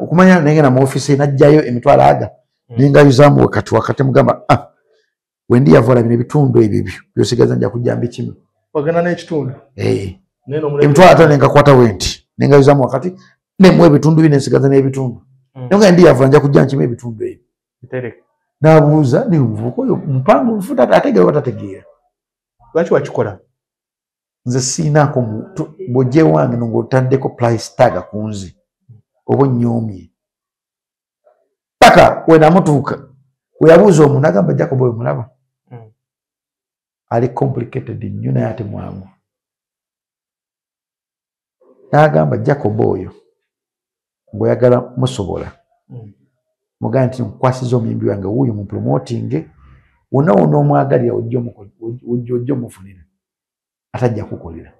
Okumanya nengenda mu ofiisi najjayo emitwalo aga nengayuzaamu wakati wakati mugamba wendi yavola bino ebitundu ebyo byosigaza nja kujja mbikime. Wagenda n'ekitundu? Emitwalo ataano nengakwata wenti nengayuzaamu wakati nemuwa ebitundu bino nsigaza n'ebitundu. Naye ndi yavola nja kujja nkime ebitundu ebyo. N'abuuza ni omuvubuka oyo mpango nfuta ategeera oba tategeera. Lwaki wakikola? Nze siinaako bw'ojja ewange ng'otaddeko price tag ku nze oba onnyoomye. Paka we namutuuka we yabuuza omuntu n'agamba Jacob oyo mulaba. Ali complicated nnyo naye ate mwangu. N'agamba Jacob oyo ng'oyagala musobola. Mugambe nti nkwasiza omuyimbi wange wuuyo mu promoting wonna wonna omwagalira ojja omufunira atajja kukolera.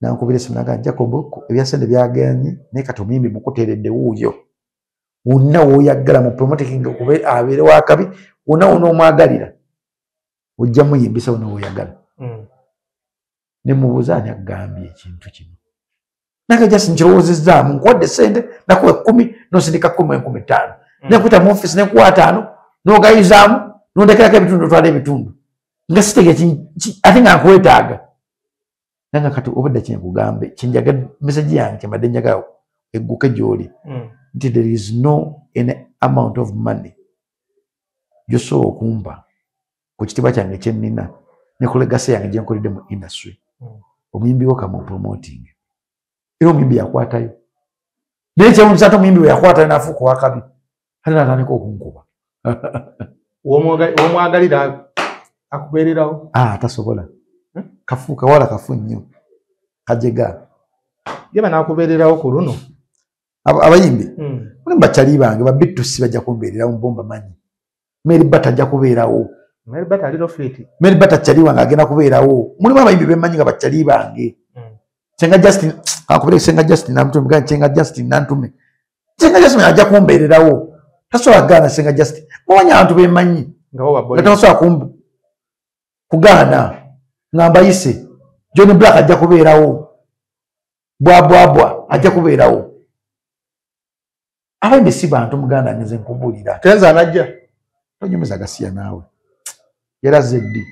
Nankubira essimu n'agamba Jacob ebya ssente byaganye naye kati omuyimbi mukuteeredde wuuyo. Wonna w'oyagala mu promoting abeere wakabi wonna wonna omwagalira ojja muyimbisa wonna w'oyagala. Ne mubuuza ani agambye ekintu kino. Nange just nkirowoozezaamu nkuwadde ssente nakuwa 10 n'osindika 10,500. Nekuyita mu ofiisi nekuwa 5 n'ogayizaamu n'ondekerako ebitundu otwala ebitundu. Nga sitegeera ate nga nkwetaaga. Nange kati obadde kye nkugambe kyenjagala message yange kye mbadde njagala egguke gy'oli. Nti there is no any amount of money gy'osobola okumpa ku kitiibwa kyange kye nnina ne ku legacy yange gye nkoledde mu industry. Omuyimbi wo kamu promoting. Era omuyimbi yakwatayo. Naye kyewuunyisa ate omuyimbi we yakwatayo n'afuuka owakabi. Ate n'atandika okunkuba. W'omwagalira akubeererawo? Tasobola. Kafu kawala kafu nnyo. Kajega. Ye banaakubeererawo ku luno? Abayimbi? Mulimu bakyali bange ba Bitusi bajja kumbeererawo mbomba manyi. Mary Bata ajja kubeerawo. Mary Bata ali fit. Mary Bata kyali wange agenda kubeerawo. Mulimu abayimbi bemmanyi nga bakyali bange. Senga Justin akubere Senga Justin Nantume mugamba Senga Justin Nantume. Senga Justin ajja kumbeererawo. Tasobola kugaana Senga Justin. Mumanyi abantu bemmanyi. Nga tasobola kugaana. Nga mbayise. John Black ajja kubeerawo. Bwa bwa bwa ajja kubeerawo. Abayimbi si bantu muganda nze nkubuulira. Kenzo anajja. Tonyumiza gasiya naawe. Era zeddi.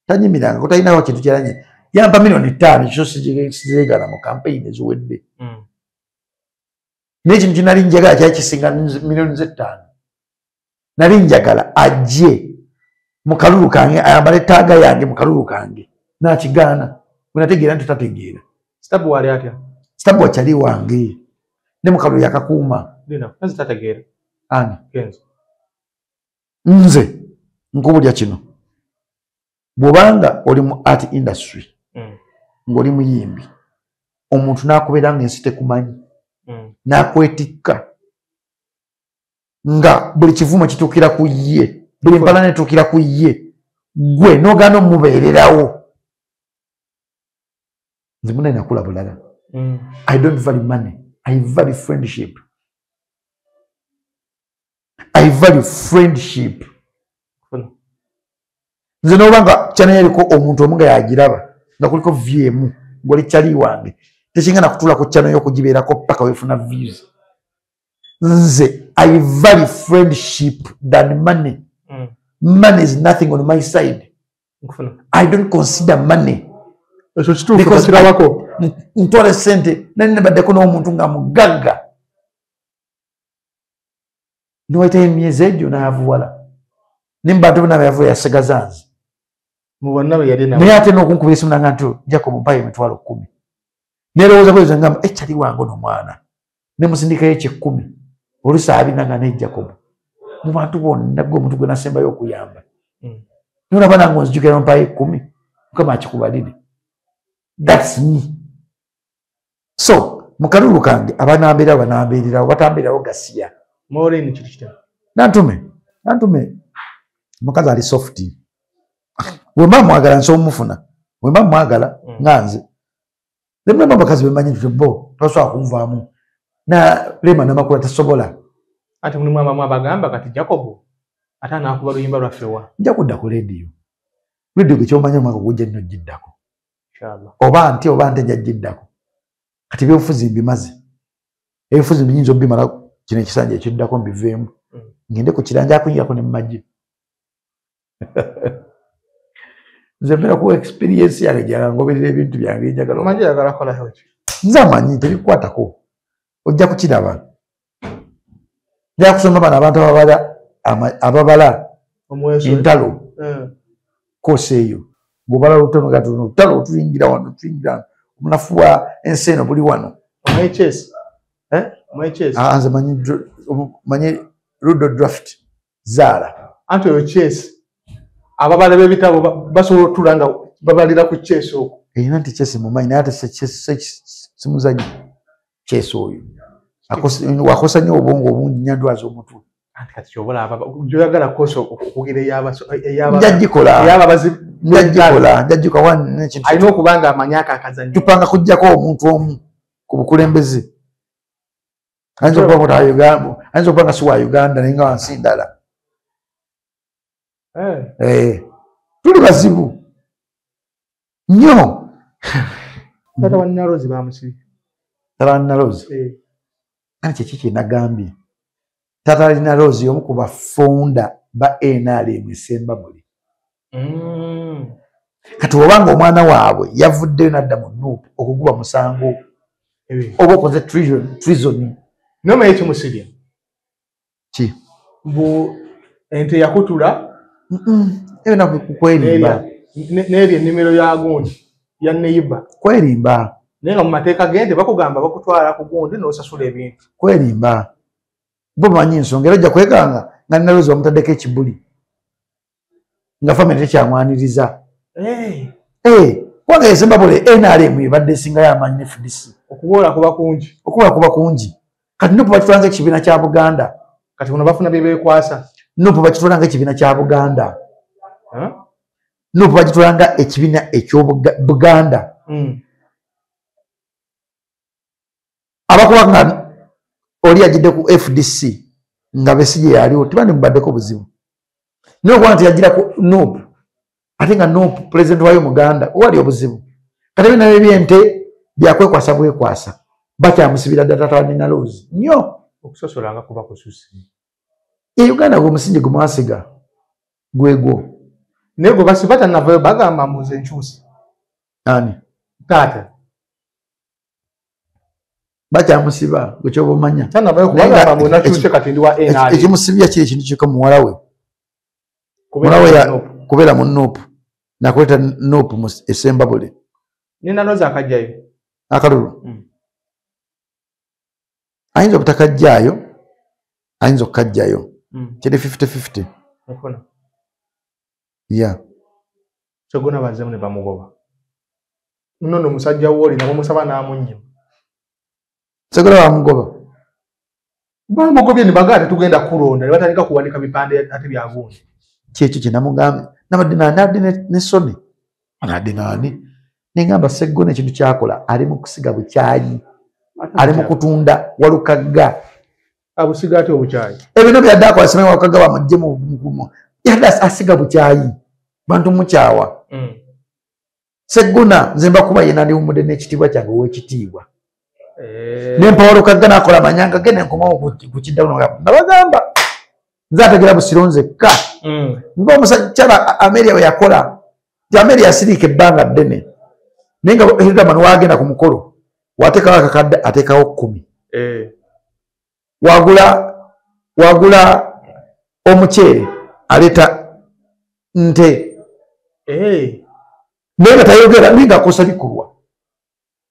Tanyimiranga kutalinawo kintu kyalanye. Yampa 5,000,000 kyo sizeegana mu campaign eziwedde. Naye ekintu kye nali njagala kyali kisinga 5,000,000. Nali njagala ajje mu kalulu kange ayambale taaga yange mu kalulu kange. N'akigaana. Bwe nategeera nti tategeera. Sitabu wali atya? Sitabu wakyali wange. Ne mu kalulu yakakuuma. Kenzo tategeera. Ani? Kenzo. Nze nkubulya kino. Bw'obanga oli mu art industry ng'oli muyimbi omuntu n'akubeera ng'ensi tekumanyi n'akwetikka nga buli kivumo kituukira ku ye buli mpalana etuukira ku ye gwe n'ogaana omubeererawo. Nze munne nakula bulala. I don't value money. I value friendship. I value friendship. Nze n'obanga channel eriko omuntu omu nga yagiraba nga kuliko view emu ng'oli kyali wange tekingana kutuula ku channel y'okugibeerako paka weefuna views. Nze I value friendship than money. Money is nothing on my side. I don't consider money. Because ntwala ssente nali nabaddeko n'omuntu nga mugagga niwayitayo emyezi egyo n'avuwala ne mu bantu bonna beyavuwa yasigaza nze. Naye ate n'okunkubira essimu nanga nti Jacob mpayo 10,000. Nerowooza bwezi ngamba ekyali wange ono mwana ne musindikayo ekyekumi oluusi abina nga ne Jacob mu bantu bonna gwe omuntu gwe nasembayo okuyamba. Nolaba nange onzijukira mpayo 10 Mukama akikubalire. That's me. So mu kalulu kange abanambeerawo banambeererawo batambeerawo gasiya. Maureen kiri kitya? Nantume mukazi ali soft. Wemba mwagala nso mufuna. Wemba mwagala nganze. Lemwe bakazi bemanyi nti bo tosobola kunvaamu. Na lema namakula tasobola. Ate mulimu abamu abagamba kati Jacob ate anaakuba luyimba lwaffe wa. Nja kudda ku leediyo. Leediyo gwe ky'omanyi omwaka gujja nnyo giddako. Inshallah. Oba nte nja giddako. Kati ebyobufuzi mbimaze. Ebyobufuzi mbiyinza obbimala kino ekisanja ekiddako mbiveemu. Ngende ku kiranja akunyirako ne mu magye. Nze mbeera ku experience yange gyala ngoberera ebintu byange njagala. Amagye ayagala kukolayo ki? Nze amanyi tebikukwatako. Ojja kukiraba. Nja kusoma bano abantu ababala entalo. Koosi eyo. Ng'obala lutono kati lutalo tuyingira wano tuyingira wano. Omunafu wa ensi eno buli wano. Omanyi chess? Omanyi chess? Nze manyi Ludo draft zaala. Anti oyo chess. Ababala b'ebitabo basobola otuula nga babalira ku chess okwo. Erina nti chess mumanyi naye ate simuzanyi chess oyo. Wakosa nnyo obwongo obungi nnyo ndwaza omutwe. Anti kati ky'oba olaba gy'oyagala koosi okugira ey'ababazi. Njagikola n'ekintu. Alina okuba nga amanyi ako akazannyo. Tupanga kuggyako omuntu omu ku bukulembeze. Ayinza okuba nga si wa Uganda naye nga wansi ndala. Tuli bazibu nnyo. Taata wa Nina Roz bamusibye. Taata wa Nina Roz? Anti kiki kye nagambye? Taata wa Nina Roz y'omu ku bafounder ba NRM e Ssembabule. Kati bw'obanga omwana waabwe yavuddeyo n'adda mu NUP okuguba musango oba okoze treason. Naye omanyi ekimusibye? Ki? Mbu ente yakutula Ebyo nabyo kwerimba. N'erya ennimiro ya gundi ya neighbor. Kwerimba. Naye nga mu mateeka g'ente bakugamba bakutwala ku gundi n'osasula ebintu. Kwerimba. Bo bamanyi ensonga era ojja kwekanga nga Nina Roz bamutaddeko ekibuli. Nga famire tekyamwaniriza. Kubanga e Ssembabule NRM ebadde esingayo amaanyi ne FDC. Okuwola kuba kungi. Okuwola kuba kungi. Kati NUP bakitwala ng'ekibiina kya Buganda. Kati buno bafuna bye beekwasa. NUP bakitwala ng'ekibiina kya Buganda. NUP bakitwala nga ekibiina eky'Obuganda. Abakuba nga oli yagidde ku FDC nga Besigye yaliwo tebandimubaddeko buzibu. Naye okuba nti yagira ku NUP ate nga NUP pulezidenti waayo Muganda wali obuzibu. Kati ebyo nabyo eby'ente byakwekwasa bwekwasa. Bakyamusibira ddala taata wa Nina Roz nnyo. Okusosola nga kuba kususse. E Uganda gwe omusingi gwe mwasiga gwegwo. Naye gwe basiba tannavaayo bagamba mbu nze nkyuse. Ani? Taata. Bakyamusiba gwe ky'oba omanya. Tannavaayo kubagamba mbu nakyuse kati ndi wa NRM. Ekimusibya kiri ekintu kyokka muwala we. Muwala we kubeera mu NUP. Nakuleeta NUP mu e Ssembabule. Nina Roz akajjayo. Akalulu. Ayinza obutakajjaayo, ayinza okukajjayo. Kiri 50-50. Yeah. Ssegona bazzeemu ne bamugoba. Nno omusajja wooli namumusaba n'amunnyima. Ssegona bamugoba. Bamugobye ne bagamba tetugenda kulonda ne batandika kuwanika bipande ate bya gundi. Kyekyo kye namugambye. Nabadde nabadde ne Sony. Nabadde nani? Ne ngamba Ssegona ekintu ky'akola ali mu kusiga bukyayi. Ali mu kutunda Walukagga. Abusiga ate obukyayi. Ebintu byadde akola simanyi Walukagga bamugye mu yadde asiga bukyayi. Bantu mukyawa. Ssegona nze mbakuba ye nandiwummudde n'ekitiibwa kyange ow'ekitiibwa. Ne mpa Walukagga n'akola amanyanga ge ne nkomawo ku kiddawo nabagamba nze ategera Busiro nzekka. Ng'omusajja Amelia bwe yakola nti Amelia asiriika ebbanga ddene naye nga Hilderman waagenda ku mukolo wateekawo akakadde ateekawo 10. Wagula omuceere aleeta nte. Naye nga tayogera naye ng'akosa bikolwa.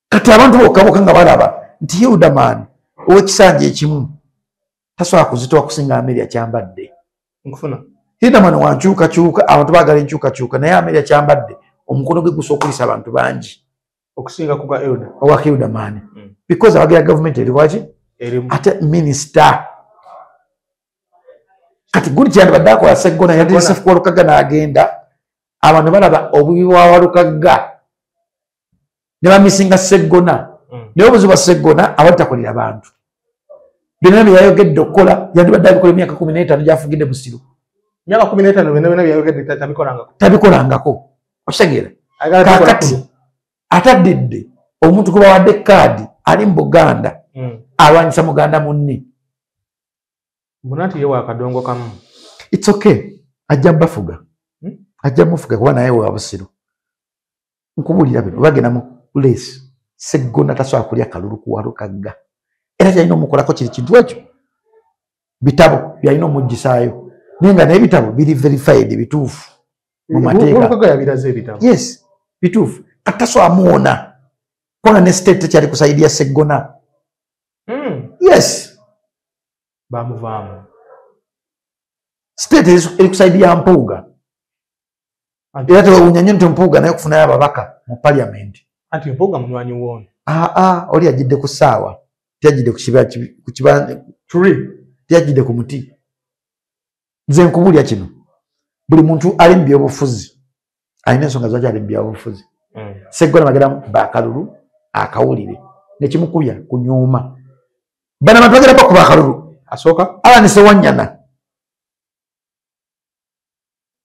Kati abantu bokka bokka nga balaba nti Hilderman ow'ekisanja ekimu tasobola kuzitowa kusinga Amelia kyambadde. Nkufuna. Hilderman wa nkyukakyuka, abantu baagala enkyukakyuka naye Amelia kyambadde omukono gwe gusobola okulisa abantu bangi. Okusinga ku gwa Hilda. Owa Hilderman. Because abagira gavumenti eri waki? Ate minisita. Kati guli kyandibadde akola Sseggona yatandise ku Walukagga n'agenda, abantu balaba obubi bwa Walukagga ne bamisinga Sseggona. Naye obuzibu bwa Sseggona abadde takolera bantu. Byonna bye yayogedde okukola yandibadde abikola emyaka 15 gy'afugidde Busiro. Emyaka 15 byonna byayogedde tabikolangako. Tabikolangako. Okitegeera? Kaakati ataddidde omuntu gwe bawadde kaadi ali mu Buganda alwanyisa muganda munne. Mbona ye wa kadongo kamu. It's okay. Ajja bafuga. Ajja mufuga kuba naye wa Busiro. Nkubuulira bino bagenda mu place. Sseggona tasobola kulya kalulu ku Walukagga. Era kyalina omukolako kiri kintu ekyo. Bitabo byalina omuggisaayo. Naye nga n'ebitabo biri verified bituufu mu mateeka. Walukagga yabiraze ebitabo. Yes, bituufu. Kati tasobola muwona. Kubanga ne state tekyali ku side ya Sseggona. Yes. Bamuvaamu. State eri ku side ya Mpuuga. Era tewewuunya nnyo nti Mpuuga naye okufunayo ababaka mu parliament. Anti Mpuuga munywanyi w'ono. Oli ajjidde ku ssaawa. Teyajjidde ku kiba teyajjidde ku muti. Nze nkubuulira kino. Buli muntu ali mu byobufuzi alina ensonga lwaki ali mu byobufuzi. Sseggona bagenda bakalulu akawulire nekimukubya kunyuuma. Bano abantu bagenda bakuba akalulu. Asooka Alan Ssewanyana,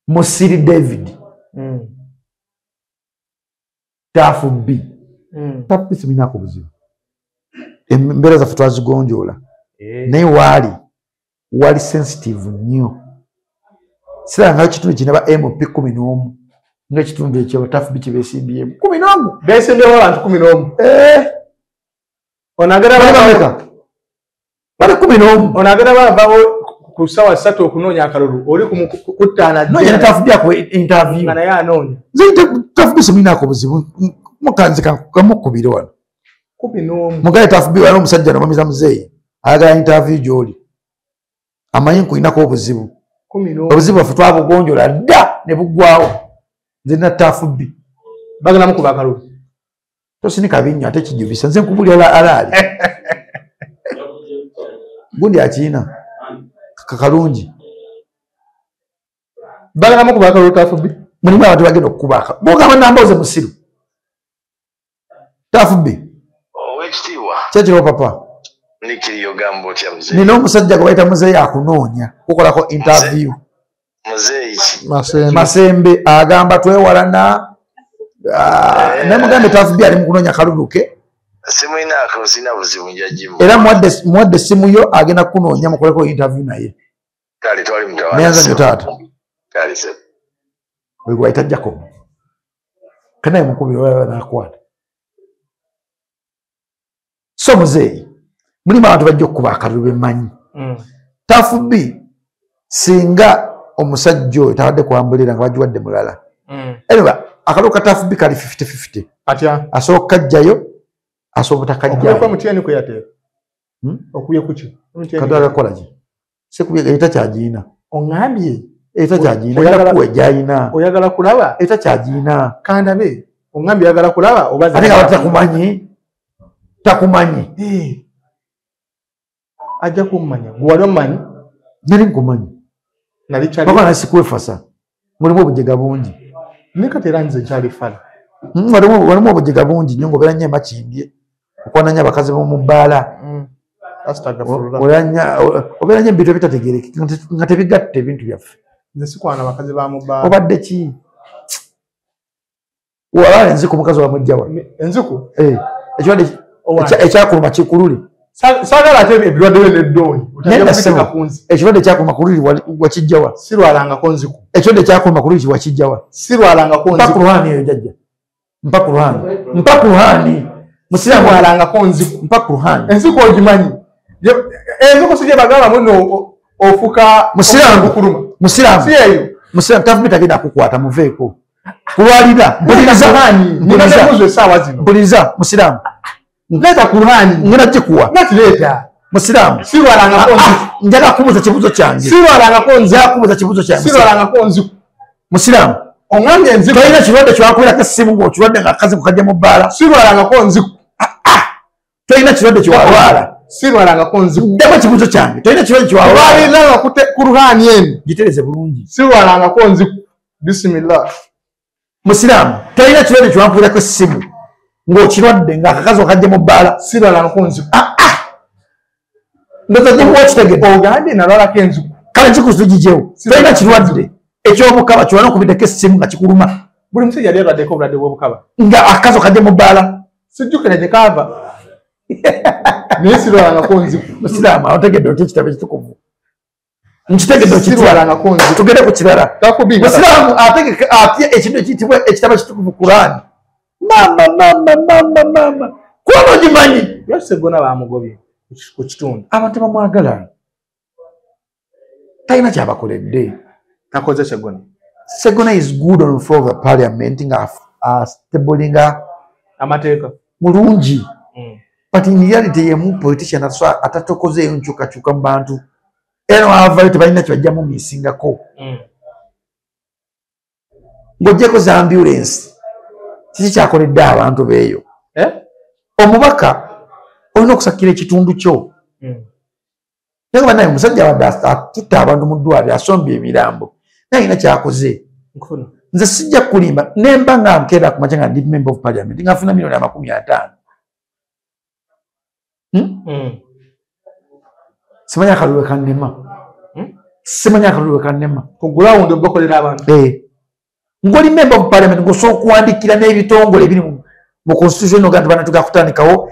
Musiri David, Tafu B. Tafu B siminako buzibu. Embeera zaffe twazigonjoola. Naye waali sensitive nnyo. Siraba ekitundu kino ba MP 11 ng'ekitundu ekyo Tafu B kibeesimbyemu 11. Beesimbyemu abantu 11. Ono agenda bameka? Bali 11. Ono agenda bavawo ku ssaawa 3 okunoonya akalulu oli ku 5. Noonya ne Tafu B akuwa interview. Nga naye anoonya. Nze Tafu B simulinako buzibu. Mukanzi kamukubire wano. 11. Mugaye Tafu B wali omusajja n'omamiza muzeeyi ayagala interview gy'oli. Amanyi nkulinako obuzibu. 11. Obuzibu bwaffe twabugonjoola dda ne buggwawo. Nze nina Tafu B. Bagenda mukuba akalulu. Tosinika binnyo ate kijubisa. Nze nkubuulira alaali. Gundi akirina. Kakalungi. Bagenda mukuba akalulu Tafu B. Mulimu abantu bagenda okukuba akalulu. Bw'ogamba Nambooze musiru. Tafu B. Owekitiibwa. Kyekiriwo papa. Nikiriyo gamba otya muzeeyi? Nina omusajja gwe bayita muzeeyi akunoonya kukolako interview. Muzeeyi ki? Masembe agamba twewalana. Naye mugambe Tafu B ali mu kunoonya kalulu ke. Simulinaako sirina buzibu nja gimu. Era muwadde essimu yo agenda kukunoonya mukoleko interview naye. Kale twali mutawaana. Neyanza nnyo taata. Kale ssebo. Oyo gwe bayita Jacob. Kanaye mukubira olaba n'akwata. So muzeeyi mulimu abantu bajja okukuba akalulu bemmanyi. Tafu B singa omusajja oyo tabadde kwambulira nga bagiwadde mulala. Anyway, akalulu ka Tafu B kali 50-50. Atya? Asobola okukajjayo, asobola obutakajjayo. Okubye MTN kwe yateeka. Okubye ku ki? Kati agakola ki? Sikubye era kyagiina. Oŋŋambye. Era kyagiina. Oyagala kuwa egyayina. Oyagala kulaba? Era kyagiina. Kandabe. Oŋŋambye oyagala kulaba oba ate nga takumanyi. Takumanyi. Ajja kummanya. Gwe wali ommanyi? Nali nkumanyi. Nali kyali. Paka nasi kwefasa. Mulimu obujega bungi. Naye kati era nze nkyali fala. Walimu obujega bungi nnyo ng'obeera nnyo emakindye. Okwana nnyo abakazi b'omu bbaala. Obeera nnyo ebintu ebitategeerekeka nga tebigatta ebintu byaffe. Nze sikwana bakazi ba mu bbaala. Obadde ki? Walaba enziku mukazi wamujja wa? Enziku? Ekirwadde ekyakuluma kikulule. Saagala ate ebirwadde byo neddooni. Ekirwadde ekyakuluma kululi wakijja wa? Sirwalangako nziku. Ekirwadde ekyakuluma kululi wakijja wa? Sirwalangako nziku. Mpa Kur'ani eyo jjajja. Mpa Kur'ani. Mpa Kur'ani. Musiraamu sirwalangako nziku. Mpa Kur'ani. Enziku ogimanyi. Enziku si gye bagamba muno ofuka Musiraamu. Okuluma. Musiraamu. Si eyo. Musiraamu Tafu B tagenda kukwata muveeko. Kulwalira. Mpuliriza. Mpuliriza musiraamu. Leeta Kur'ani. Ngenda gikuwa. Natileeta. Musiraamu. Sirwalangako nziku. Njagala kubuuza kibuuzo kyange. Sirwalangako nziku. Njagala kubuuza kibuuzo kyange. Sirwalangako nziku. Musiraamu. Oŋŋambye enziku. Tolina kirwadde kyewakubirako essimu ng'okirwadde ng'akazi kukajja mu bbaala. Sirwalangako nziku. Tolina kirwadde kyewalwala. Sirwalangako nziku. Ddamu ekibuuzo kyange, tolina kirwadde kyewalwala. Kuruhani eno gitereze bulungi. Sirwalangako nziku. Bismillah. Musiraamu, tolina kirwadde kyewampulirako essimu ng'okirwadde ng'akakazi okajja mu bbaala. Sirwalangako nziku. Ndowooza nyimuwa okitegedde. Ogambye nalwalako enziku. Kale enziku zigigyewo. Tolina kirwadde eky'obukaba kyewalina okubiddeko essimu nga kikuluma. Buli musajja yali alwaddeko obulwadde bw'obukaba. Nga akakazi okajja mu bbaala. Sijjukira gye kaava. Naye sirwalangako nziku. Musiraamu, otegedde otya ekitabo ekitukuvu? Nkitegedde okitya. Sirwalangako nziku. Tugende ku kirala. Musiraamu ategeka atya ekintu ekiyitibwa ekitabo ekitukuvu Kuraani? Maama, maama, maama, maama. Kuba ogimanyi. Lwaki Sseggona baamugobye ku kitundu? Abantu bamwagala. Talina kyabakoledde. Takoze Sseggona. Sseggona is good on floor of the parliament nga stablinga amateeka. Mulungi. But in reality yemu politician atatokozeeyo nkyukakyuka mu bantu. Era wavayo tebalina kye bajjamu misingako. Ng'oggyeko za ambulance, kiki kyakoledde abantu beeyo? Omubaka olina okusakira ekitundu kyo. Naye bannange omusajja abadde atutta abantu mu ddwaliro asombye emirambo. Naye alina kyakoze. Nze sijja kulimba nemba nga nkeera ku makya nga ndi member of parliament nga nfuna 50,000,000. Simanyi akalulu kannema. Simanyi akalulu kannema. Ku ground obakolera abantu. Ng'oli member of parliament ng'osobola okuwandiikira n'ebitongole ebiri mu constitution oga nti bana tugenda kutandikawo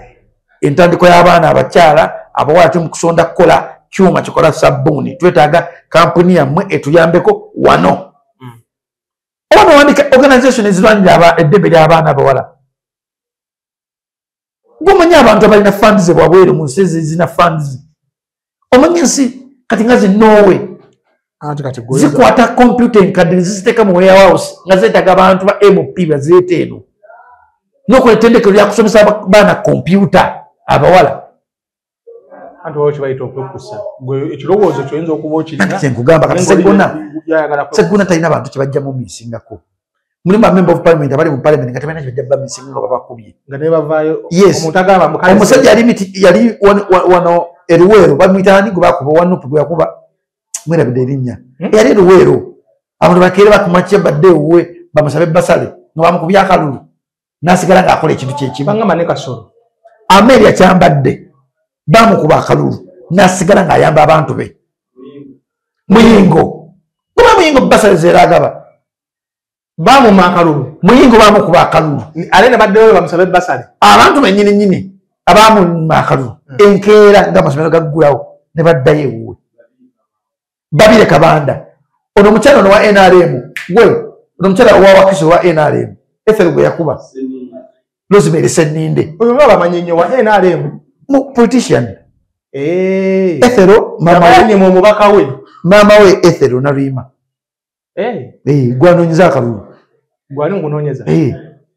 entandikwa y'abaana abakyala abawala tuli mu kusonda kukola kyuma kikola sabbuuni, twetaaga kampuni yammwe etuyambeko wano. Oba nowandika organization ezirwanirira eddembe ly'abaana abawala. Gwomanyi abantu abalina funds wabweru mu nsi ezirina funds. Omanyi ensi kati nga zi Norway zikwata computer enkadde ne ziziteeka mu warehouse nga zeetaaga abantu ba MP bazireeta eno. N'okola ettendekero lya kusomesa abaana kompyuta abawala. Anti waliwo kye bayita okwekkusa. Gwe ekirowoozo ky'oyinza okuba okirina. Anti kye nkugamba kati Sseggona talina bantu kye bajjamu misingako. Mulimu ba member of parliament abali mu parliament nga tebalina kye bajja bamisinga nga babakubye. Nga ne bavaayo. Yes. Omuntu agamba mukale. Omusajja yali wano e Luweero bamuyita ani gwe bakuba owa NUP gwe yakuba mwerabidde erinnya. Yali e Luweero. Abantu bakeere bakumakya badde ewuwe bamusabe basale nga bamukubye akalulu. N'asigala ng'akola ekintu kye kimu. Bangamba ne Kasolo. Amelia Kyambadde bamukuba akalulu n'asigala ng'ayamba abantu be. Muyingo. Kuba Muyingo basale zeera agaba. Bamuma akalulu. Muyingo bamukuba akalulu. Ate ne baddeyo bamusabe basale. Abantu bennyini nnyini abamuma akalulu. Enkeera ng'amasomero gaggulawo ne baddayo ewuwe. Babire Kabanda. Ono omukyala ono wa NRM. Gwe ono omukyala owa Wakiso wa NRM. Ethel gwe yakuba. Rosemary Sseninde. Oyo nga bamanyi nnyo wa NRM. Mu politician. Ethel mama we omubaka we. Maama we Ethel Naluyima. Gwanoonyeza akalulu. Gwani nkunoonyeza?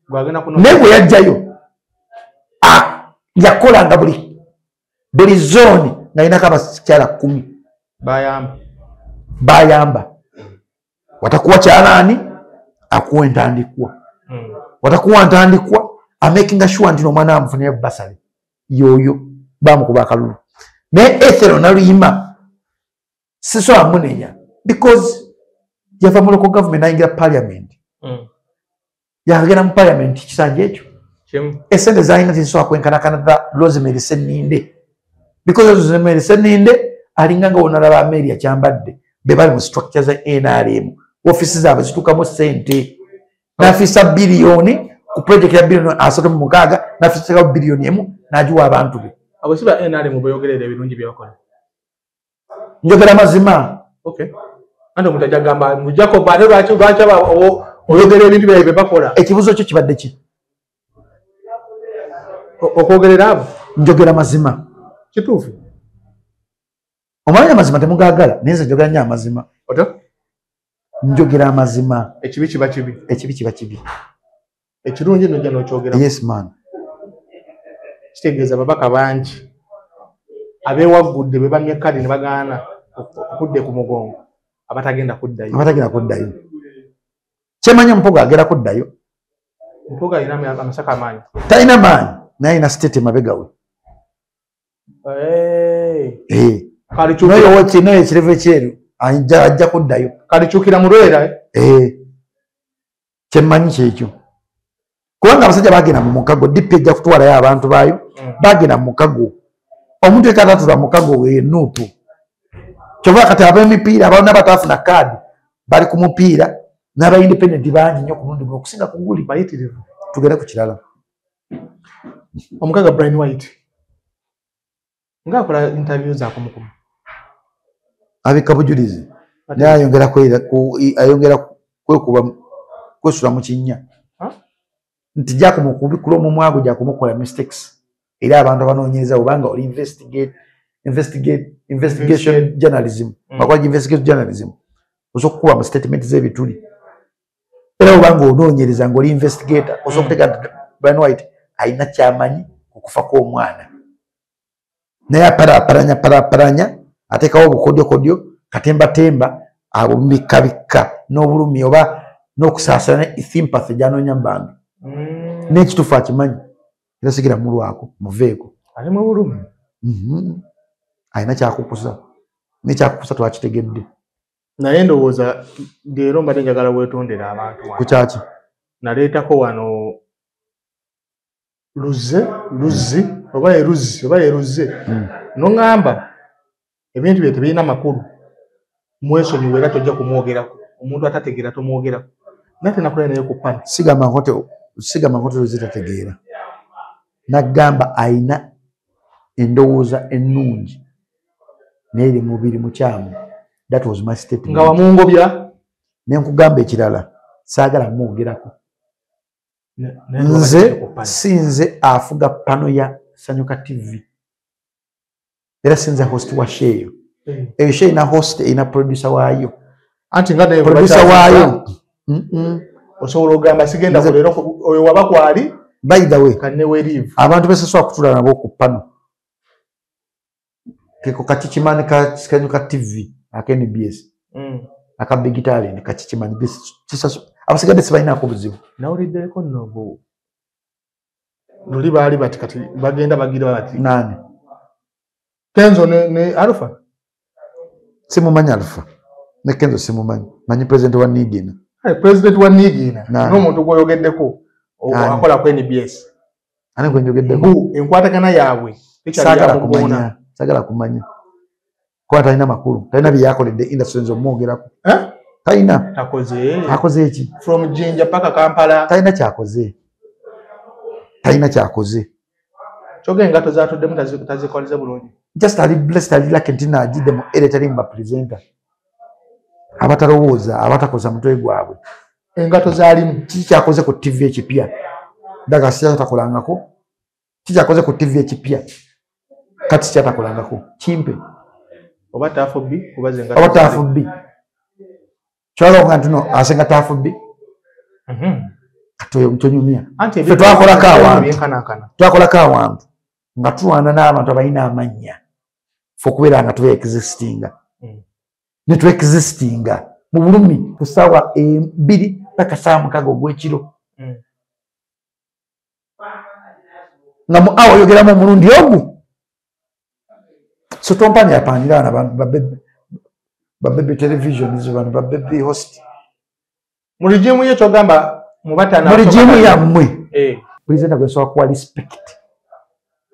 Gwagenda kunoonya. Naye bwe yajjayo yakolanga buli zooni ng'alinako abakyala 10. Bayamba. Bayamba. Watakuwa kyalaani akuwa entandikwa. Watakuwa ntandikwa amakinga sure nti omwana amufunira basale yoyo bamukuba akalulu. Naye Ethel Naluyima sisobola munenya because yava mu local government n'ayingira parliament. Yakagenda mu parliament kisanja ekyo. Essente z'alina tezisobola kwenkanakana za Rosemary Sseninde. Because Rosemary Sseninde alinga nga wonalaba Amelia Kyambadde be bali mu structure za NRM. Ofiisi zaabwe zituukamu ssente. N'afiisa biliyoni ku project ya 36 biliyoni n'afiisako 1 biliyoni n'agiwa abantu be. Abo si ba NRM beeyogerera ebirungi bye bakola. Njogera mazima. Okay. Anti omuntu ajja kugamba mbu Jacob ate lwaki oyogera ebintu byabwe bye bakola? Ekibuuzo kyo kibadde ki? Okwogerera abo? Njogera mazima. Kituufu. Omanyi amazima temugaagala naye nze njogera nnyo amazima. Otyo? Njogera amazima. Ekibi kiba kibi. Ekibi kiba kibi. Ekirungi nojja n'okyogera. Yes man. Kitegeeza ababaka bangi abeewaggudde be bamye kadi ne bagaana okudda ku mugongo abatagenda kuddayo. Abatagenda kuddayo. Kyemanyi Mpuuga agenda kuddayo. Mpuuga alina amasaka amaanyi. Talina maanyi naye alina state emabega we. Noyo ekirevu ekyeru ajja kuddayo. Kalikyukira mu lwera. Kyemmanyi kyekyo. Kubanga abasajja bagenda mu mukago, DP ejja kutwalayo abantu baayo, bagenda mu mukago. Omuntu ekatatula mukago we nuupu. Kyova kati ab'emipiira abalina bataafuna kaadi bali ku mupiira n'aba independent bangi nnyo ku mulundi guno okusinga ku guli. Bayitirivu. Tugende ku kirala. Omukaga Brian White ng'akola interview zaakumukumu. Abikka bujulizi. Naye ayongera kwekuba kwesula mu kinnya. Nti jakumukubikula omumwa gwe jakumukola mistakes. Era abantu abanoonyereza obanga oli investigation journalism. Bakola investigation journalism. Osobola okukuba mu statement z'ebituli. Era obanga onoonyereza ng'oli investigator, osobola okutegeera nti Brian White alina ky'amanyi ku kufa kw'omwana. Naye apalapalanya ateekawo obukodyokodyo, katembatemba, abo bikkabikka n'obulumi oba n'okusaasana ne sympathy gy'anoonya mu bantu. N'ekituufu akimanyi. Era sigira mulwako, muveeko. Ali mu bulumi. Alina kyakukusa. N'ekyakukusa twakitegedde. Naye ndowooza leero mbadde njagala weetondera abantu wano. Ku kyaki? Naleetako wano luzzi oba eruzzi oba eruzze. N'oŋŋamba ebintu bye tebirina makulu. Mwesonyiwe era tojja kumwogerako. Omuntu atategeera tomwogerako. Naye tenakola naye ku ppano. Sigamba nkote luzzi tategeera. Nagamba alina endowooza ennungi naye eri mubiri mukyamu. That was my statement. Nga wamungobya? Ne nkugamba ekirala, saagala mwogerako. Nze si nze afuga pano ya Sanyuka TV. Era si nze host wa show eyo. Eyo show erina host, erina producer waayo. Anti nga naye producer waayo. Osobola okugamba sigenda kuleero oyo waba kwali. By the way, abantu besasobola kutula nabo ku pano. Keko kachichimani ka Sanyuka TV aka NBS. Aka Big Talent kachichimani abasigadde sibalinaako buzibu. Nawuliddeko nno bo luli baali bati kati bagenda bagira bati. Nani? Kenzo ne Alpha. Simumanyi Alpha. Ne Kenzo simumanyi. Manyi president wa Nigina. President wa Nigina. N'omuntu gw'oyogeddeko akola ku NBS. Ani gwe njogeddeko? Mbu enkwatagana yaabwe. Saagala kumanya. Kuba talina makulu. Talina bye yakoledde industry nze omwogerako. Talina. Akoze. Akoze ki? From Jinja paka Kampala. Talina kyakoze. Talina kyakoze. Kyokka engatto z'atuddemu tazikoleze bulungi. Just ali blessed, ali lucky nti n'agidde mu era etali mu bapresenter. Abatalowooza, abatakoza mutwe gwabwe. Engatto z'alimu. Kiki kyakoze ku TV ekipya? Daga si kyatakolangako. Kiki kyakoze ku TV ekipya? Kati kyatakolangako. Kimpe. Oba taafu B, kuba ze engatto. Oba taafu B. Kyolaba nga nti no asenga taafu B. Kati oyo mutonyumya. Ffe twakolako awantu. Twakolako awantu. Nga tulwana n'abantu abalina amannya. Ffe okubeera nga tuba existinga. Ne tu existinga mu bulumi ku ssaawa 2 paka ssaawa 6 ogw'ekiro. Nga mu awo oyogeramu omulundi ogu. So tompanya apanira abantu ba baby television izo bano ba baby host. Mu regime ye kyogamba mu batana mu regime yammwe. President gwe nsobola kuwa respect.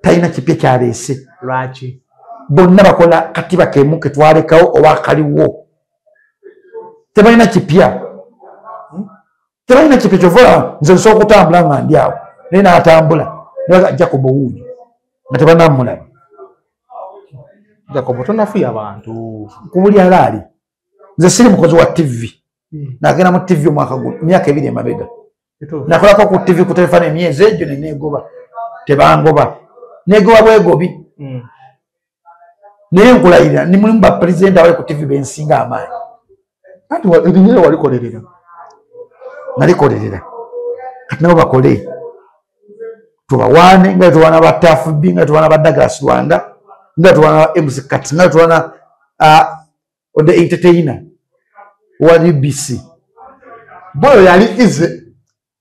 Talina kipya kyaleese. Lwaki? Bonna bakola katiba kemu ke twalekawo oba akaliwo. Tebalina kipya. Tebalina kipya kyova nze nsobola okutambula nga ndi awo. Naye n'atambula. Naye Jacob wuuyo. Nga tebanamulaba. Jacob tonafuya abantu. Ku buli alaali. Nze siri mukozi wa TV. Nagenda mu TV omwaka guno, emyaka 2 emabega. Nakolako ku TV ku telefone emyezi egyo ne neegoba. Tebangoba. Neegoba bwegobi. Naye nkulayirira ni mulimu ba president abali ku TV bensinga amaanyi. Anti erinnya walikolerera. Nalikolerera. Kati nabo bakole. Tubawaane nga tuwaana ba Tafu B, nga tuwaana ba Douglas Lwanga, nga tuwaana ba MC Kati, nga tuwaana the entertainer wa UBC. Boyo yali ize.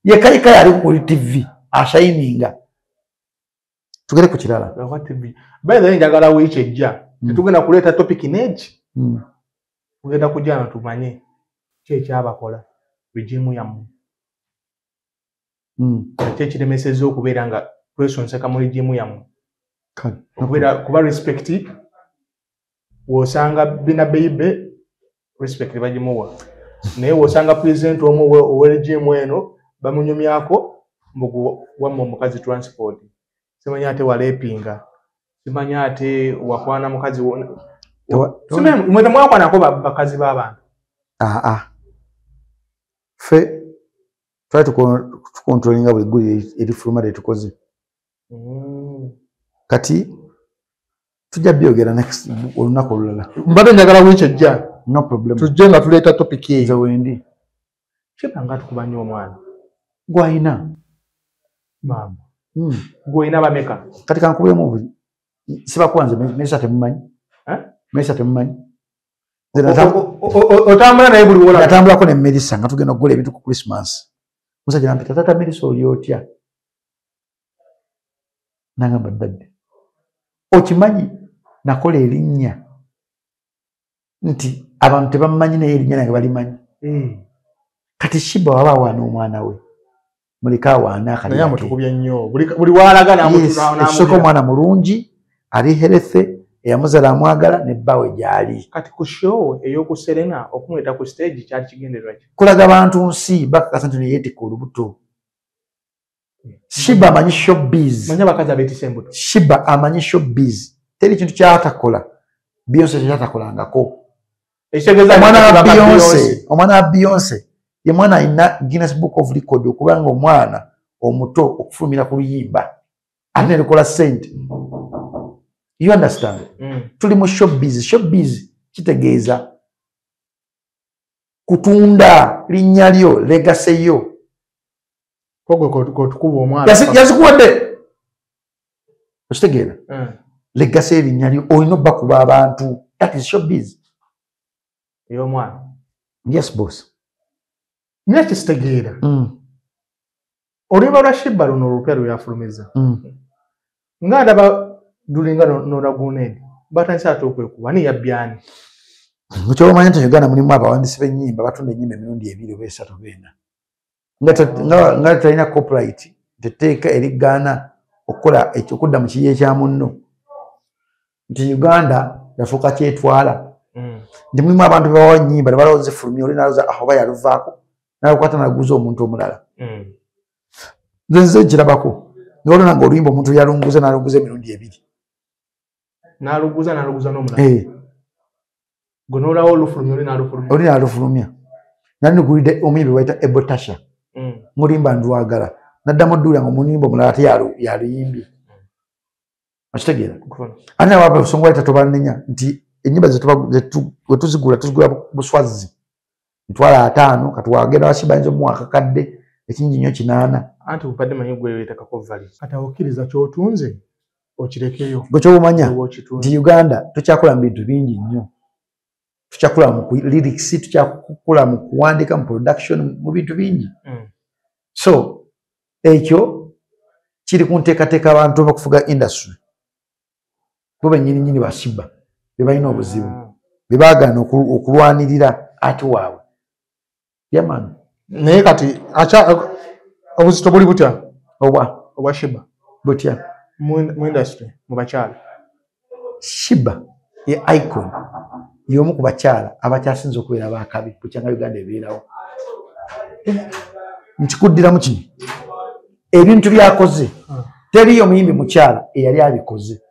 Ye kayika yali ku TV ashininga. Tugere ku kirala. By the way, njagala wiiki ejja tetugenda kuleeta topic neegi, tugenda kujja na tumanye ki ekyabakola regime yammwe, ki ekiremesezza okubeera nga twesonseka mu regime yammwe, okubeera kuba respect w'osanga Bina Beibe respect bagimuwa, naye w'osanga president omu owa regime eno bamunyumyako mbu wamma omukazi transport, simanyi ate walepinga, simanyi ate wakwana mukazi, mwe temwakwanako bakazi b'abantu. Ffe twali tukontrolinga buli ggulire erifuluma lye tukoze. Kati tujja byogera next olunaku olulala. Mbadde njagala wiiki ejja. No problem. Tujje nga tuleeta topic eyo. Nze wendi. Sheebah nga tukuba nnyo omwana. Gw'alina. Maama. Gw'olina bameka? Kati kankubiremu sibakuba nze Melissa temumanyi. Melissa temumanyi. Otambula naye buli wola. Natambulako ne Melissa nga tugenda okugula ebintu ku Christmas. Musajja nampita, taata Melissa oli otya? Nangamba ddadde. Okimanyi nakola erinnya nti abantu tebamumanyi naye erinnya nange balimanyi. Kati Sheebah waba awaana omwana we, muleke awaane akalya. Naye amutukubye nnyo. Buli w'alaga n'amutukubya. Ekisooka omwana mulungi, ali healthy, eyamuzaala amwagala ne bbaawe gy'ali. Kati ku show ey'oku Serena okumuleeta ku stage kyali kigendererwa ki? Kulaga bantu nsi bakakasa nti neyeetikka olubuto. Sheebah amanyi showbiz. Manyi abakazi abeetisse embuto. Sheebah amanyi showbiz. Teri kintu ky'atakola Beyonce ky'atakolangako. Omwana wa Beyonce ye mwana alina Guinness Book of Record okubanga omwana omuto okufulumira ku luyimba ate ne lukola ssente. You understand? Tuli mu showbiz. Showbiz kitegeeza kutunda linnya lyo, legacy yo. Yazikuwadde. Okitegeera? Legacy erinnya lyo olina obbakuba abantu. That is showbiz. Ey'omwana. Yes boss. Naye kitegeera. Oluyimba lwa Sheebah luno olupya lwe yafulumiza. Nga ndaba lulinga n'olaguneedi batandise ate okwekuba ni yabbye ani? Ky'omanyi nti Uganda mulimu abawandiisi b'ennyimba batunda ennyimba emirundi 2 oba 3 oba 4 nga talina copyright, etteeka erigaana okukola okudda mu kiyiiye kya munno. Nti Uganda yafuuka kyetwala. Nti mulimu abantu bebawa ennyimba ne balowooza zifulumye, oli n'alowooza oba yaluvaako n'alukwata n'aguza omuntu omulala. Nze nze nkirabako ne waliwo nga oluyimba omuntu yalunguza n'alunguza emirundi 2. N'aluguza n'aluguza n'omulala. Gwe n'olawo olufulumya oli n'alufulumya. Oli n'alufulumya. Nali nugulidde omuyimbi bayita Ebo Tasha. Mulimba ndwagala. Naddamu odduula nga omuyimbi omulala ate yaluyimbye. Okitegeera? Ate nabo abasongwayita tobanenya nti ennyimba we tuzigula tuzigula buswazi. Mitwalo 5 kati wagenda wa Sheebah ayinza omuwa akakadde ekingi nnyo 8. Anti bubadde manyi gwe weetakako value. Kati awo okkiriza ky'otunze okirekeyo. Gwe ky'omanya nti Uganda tukyakola mu bintu bingi nnyo. Tukyakola mu lyrics, tukyakola mu kuwandiika, mu production, mu bintu bingi. So ekyo kiri ku nteekateeka abantu abakufuga industry. Bo bennyini nnyini ba Sheebah be balina obuzibu. Be baagaana okulwanirira ati waabwe. Yaman. Naye kati obuzito buli butya? Obwa Sheebah. Butya? Mu industry, mu bakyala. Sheebah ye icon y'omu ku bakyala abakyasinze okubeera abakabi bukyanga Uganda ebeerawo. Nkikuddiramu kino. Ebintu by'akoze teriyo omuyimbi mukyala eyali abikoze.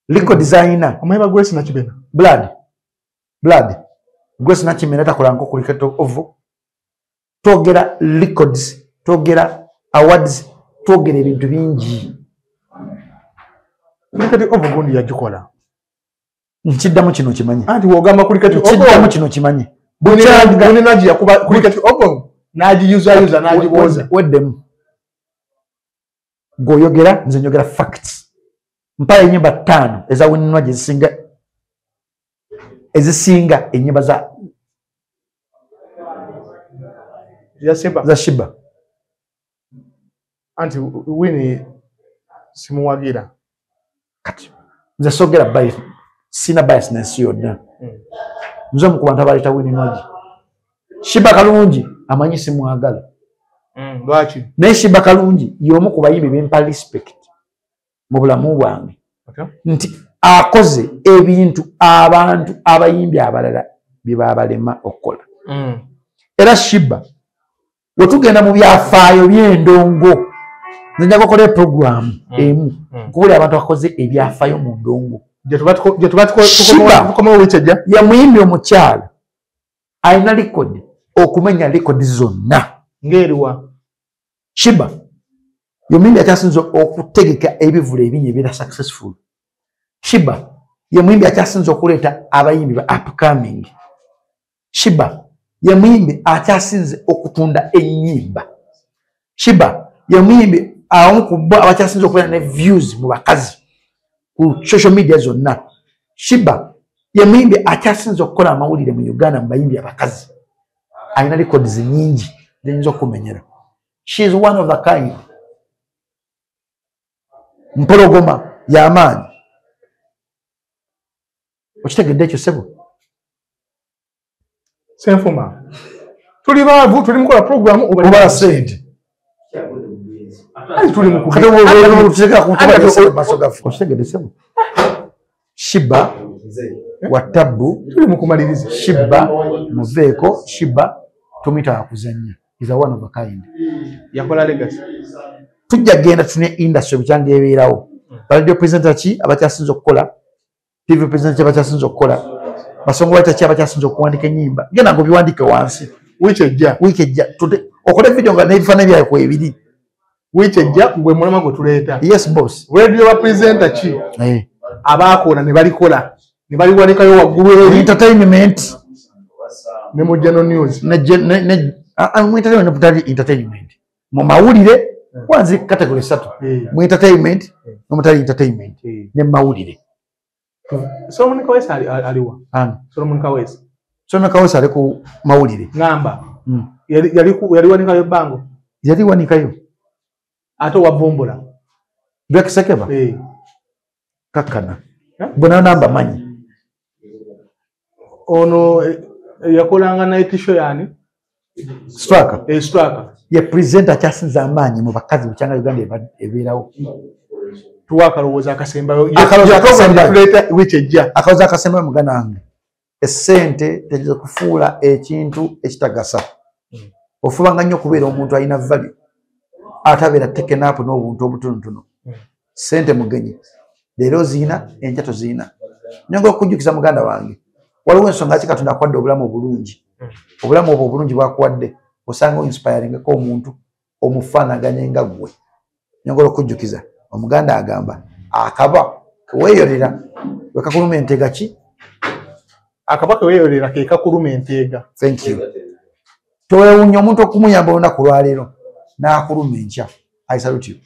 Record designer Omuyiba Grace Nakimera. Blood. Grace Nakimera takola nko ku Cricket Oval. Twogera records, twogera awards, twogera ebintu bingi. Cricket Oval gundi yagikola. Nkiddamu kino kimanyi. Anti w'ogamba Cricket Oval. Nkiddamu kino kimanyi. Bukyanga nagiyakuba Cricket Oval n'agiyuzayuza n'agibooza. Weddemu. Gw'oyogera nze njogera facts. Mpayo ennyimba 5 eza Winnie Nwagi ezisinga ennyimba za Sheebah. Sheebah. Anti Winnie Simuwagira. Kati nze sogera bias, sina biasness yonna. Nze omu ku bantu abaleeta Winnie Nwagi. Sheebah Kalungi amanyi simwagala. Lwaki? Naye Sheebah Kalungi y'omu ku bayimbi bempa respect mu bulamu bwange. Nti akoze ebintu abantu abayimbi abalala bye babalema okukola. Era Sheebah wetugenda mu byafaayo by'endongo, nze nja kukola programu emu nkubuli abantu abakoze ebyafaayo mu ndongo. Gye tuba tukomawo wiiki ejja. Ye muyimbi omukyala alina likodi okumenya likodi zonna. Ng'eriwa? Sheebah ye muyimbi akyasinze okutegeka ebivvulu ebingi ebibeera successful. Sheebah ye muyimbi akyasinze okuleeta abayimbi ba upcoming. Sheebah ye muyimbi akyasinze okutunda ennyimba. Sheebah ye muyimbi awamu ku bo abakyasinze okubeera ne views mu bakazi ku social media zonna. Sheebah ye muyimbi akyasinze okukola amawulire mu Uganda mu bayimbi abakazi. Alina records nyingi zenyinza okumenyera. She is one of the kind. Mpologoma y'amaanyi. Okitegedde ekyo, ssebo? Senfuma, tuli baavu, tuli mukola programu. Obala sente. Ali tuli mu Kati okitegedde, ssebo? Sheebah wa tabbu. Tuli mu kumaliriza. Sheebah muveeko. Sheebah tumuyita wakuzannya, is a one of a kind. Yakola legacy. Tujja kugenda tune industry bukyanga ebeerawo. Ba radio presenter ki abakyasinze okukola, TV presenter ki abakyasinze okukola, ba songwriter ki abakyasinze okuwandika ennyimba? Genda nga obiwandike wansi. Wiiki ejja. Wiiki ejja okole video nga n'ebifaananyi byawe kwebiri. Wiiki ejja gwe mulama gwe tuleeta. Yes, boss. Radio ba presenter ki abaakola ne balikola ne baliwanikayo waggulu eri? Entertainment. Ne mu general news. Mu entertainment, mutali entertainment, mu mawulire wanzi category satu: mu entertainment, nomutali entertainment, ne mawulire. Solomon Kawesa aliwa? Ani? Solomon Kawesa. Solomon Kawesa ali ku mawulire. Ngamba yali wanikayo bango. Yali wanikayo. Ate owavumbula? Drake Sekeba. Eh. Kakkana. Eh? Bona namba manyi. Ono yakolanga night show yani? Straka. Eh, Straka. Ye presenter akyasinze amaanyi mu bakazi bukyanga Uganda ebeerawo. Tuwa akalowoozo akasembayo. Akalowoozo akasembayo. Tuleeta wiiki ejja. Akalowoozo akasembayo, muganda wange, essente teziza kufuula ekintu ekitagasa. Ofubanga nnyo okubeera omuntu alina value, ate abeera taken up n'obuntu obutonotono. Sente mugenyi, leero oziina, enkya toziina. Nyonga okujjukiza, muganda wange, waliwo ensonga ki Katonda akuwadde obulamu obulungi. Obulamu obwo obulungi bwakuwadde, osanga oinspiringako omuntu omufaanaganye nga ggwe. Nyongera okujjukiza, omuganda agamba akaba keweeyolera wekakuluma enteega ki? Akaba keweeyolera ke kakuluma enteega. Thank you. Towewuunya omuntu okumuyamba olunaku lwaleero n'akuluma enkya. I salute you.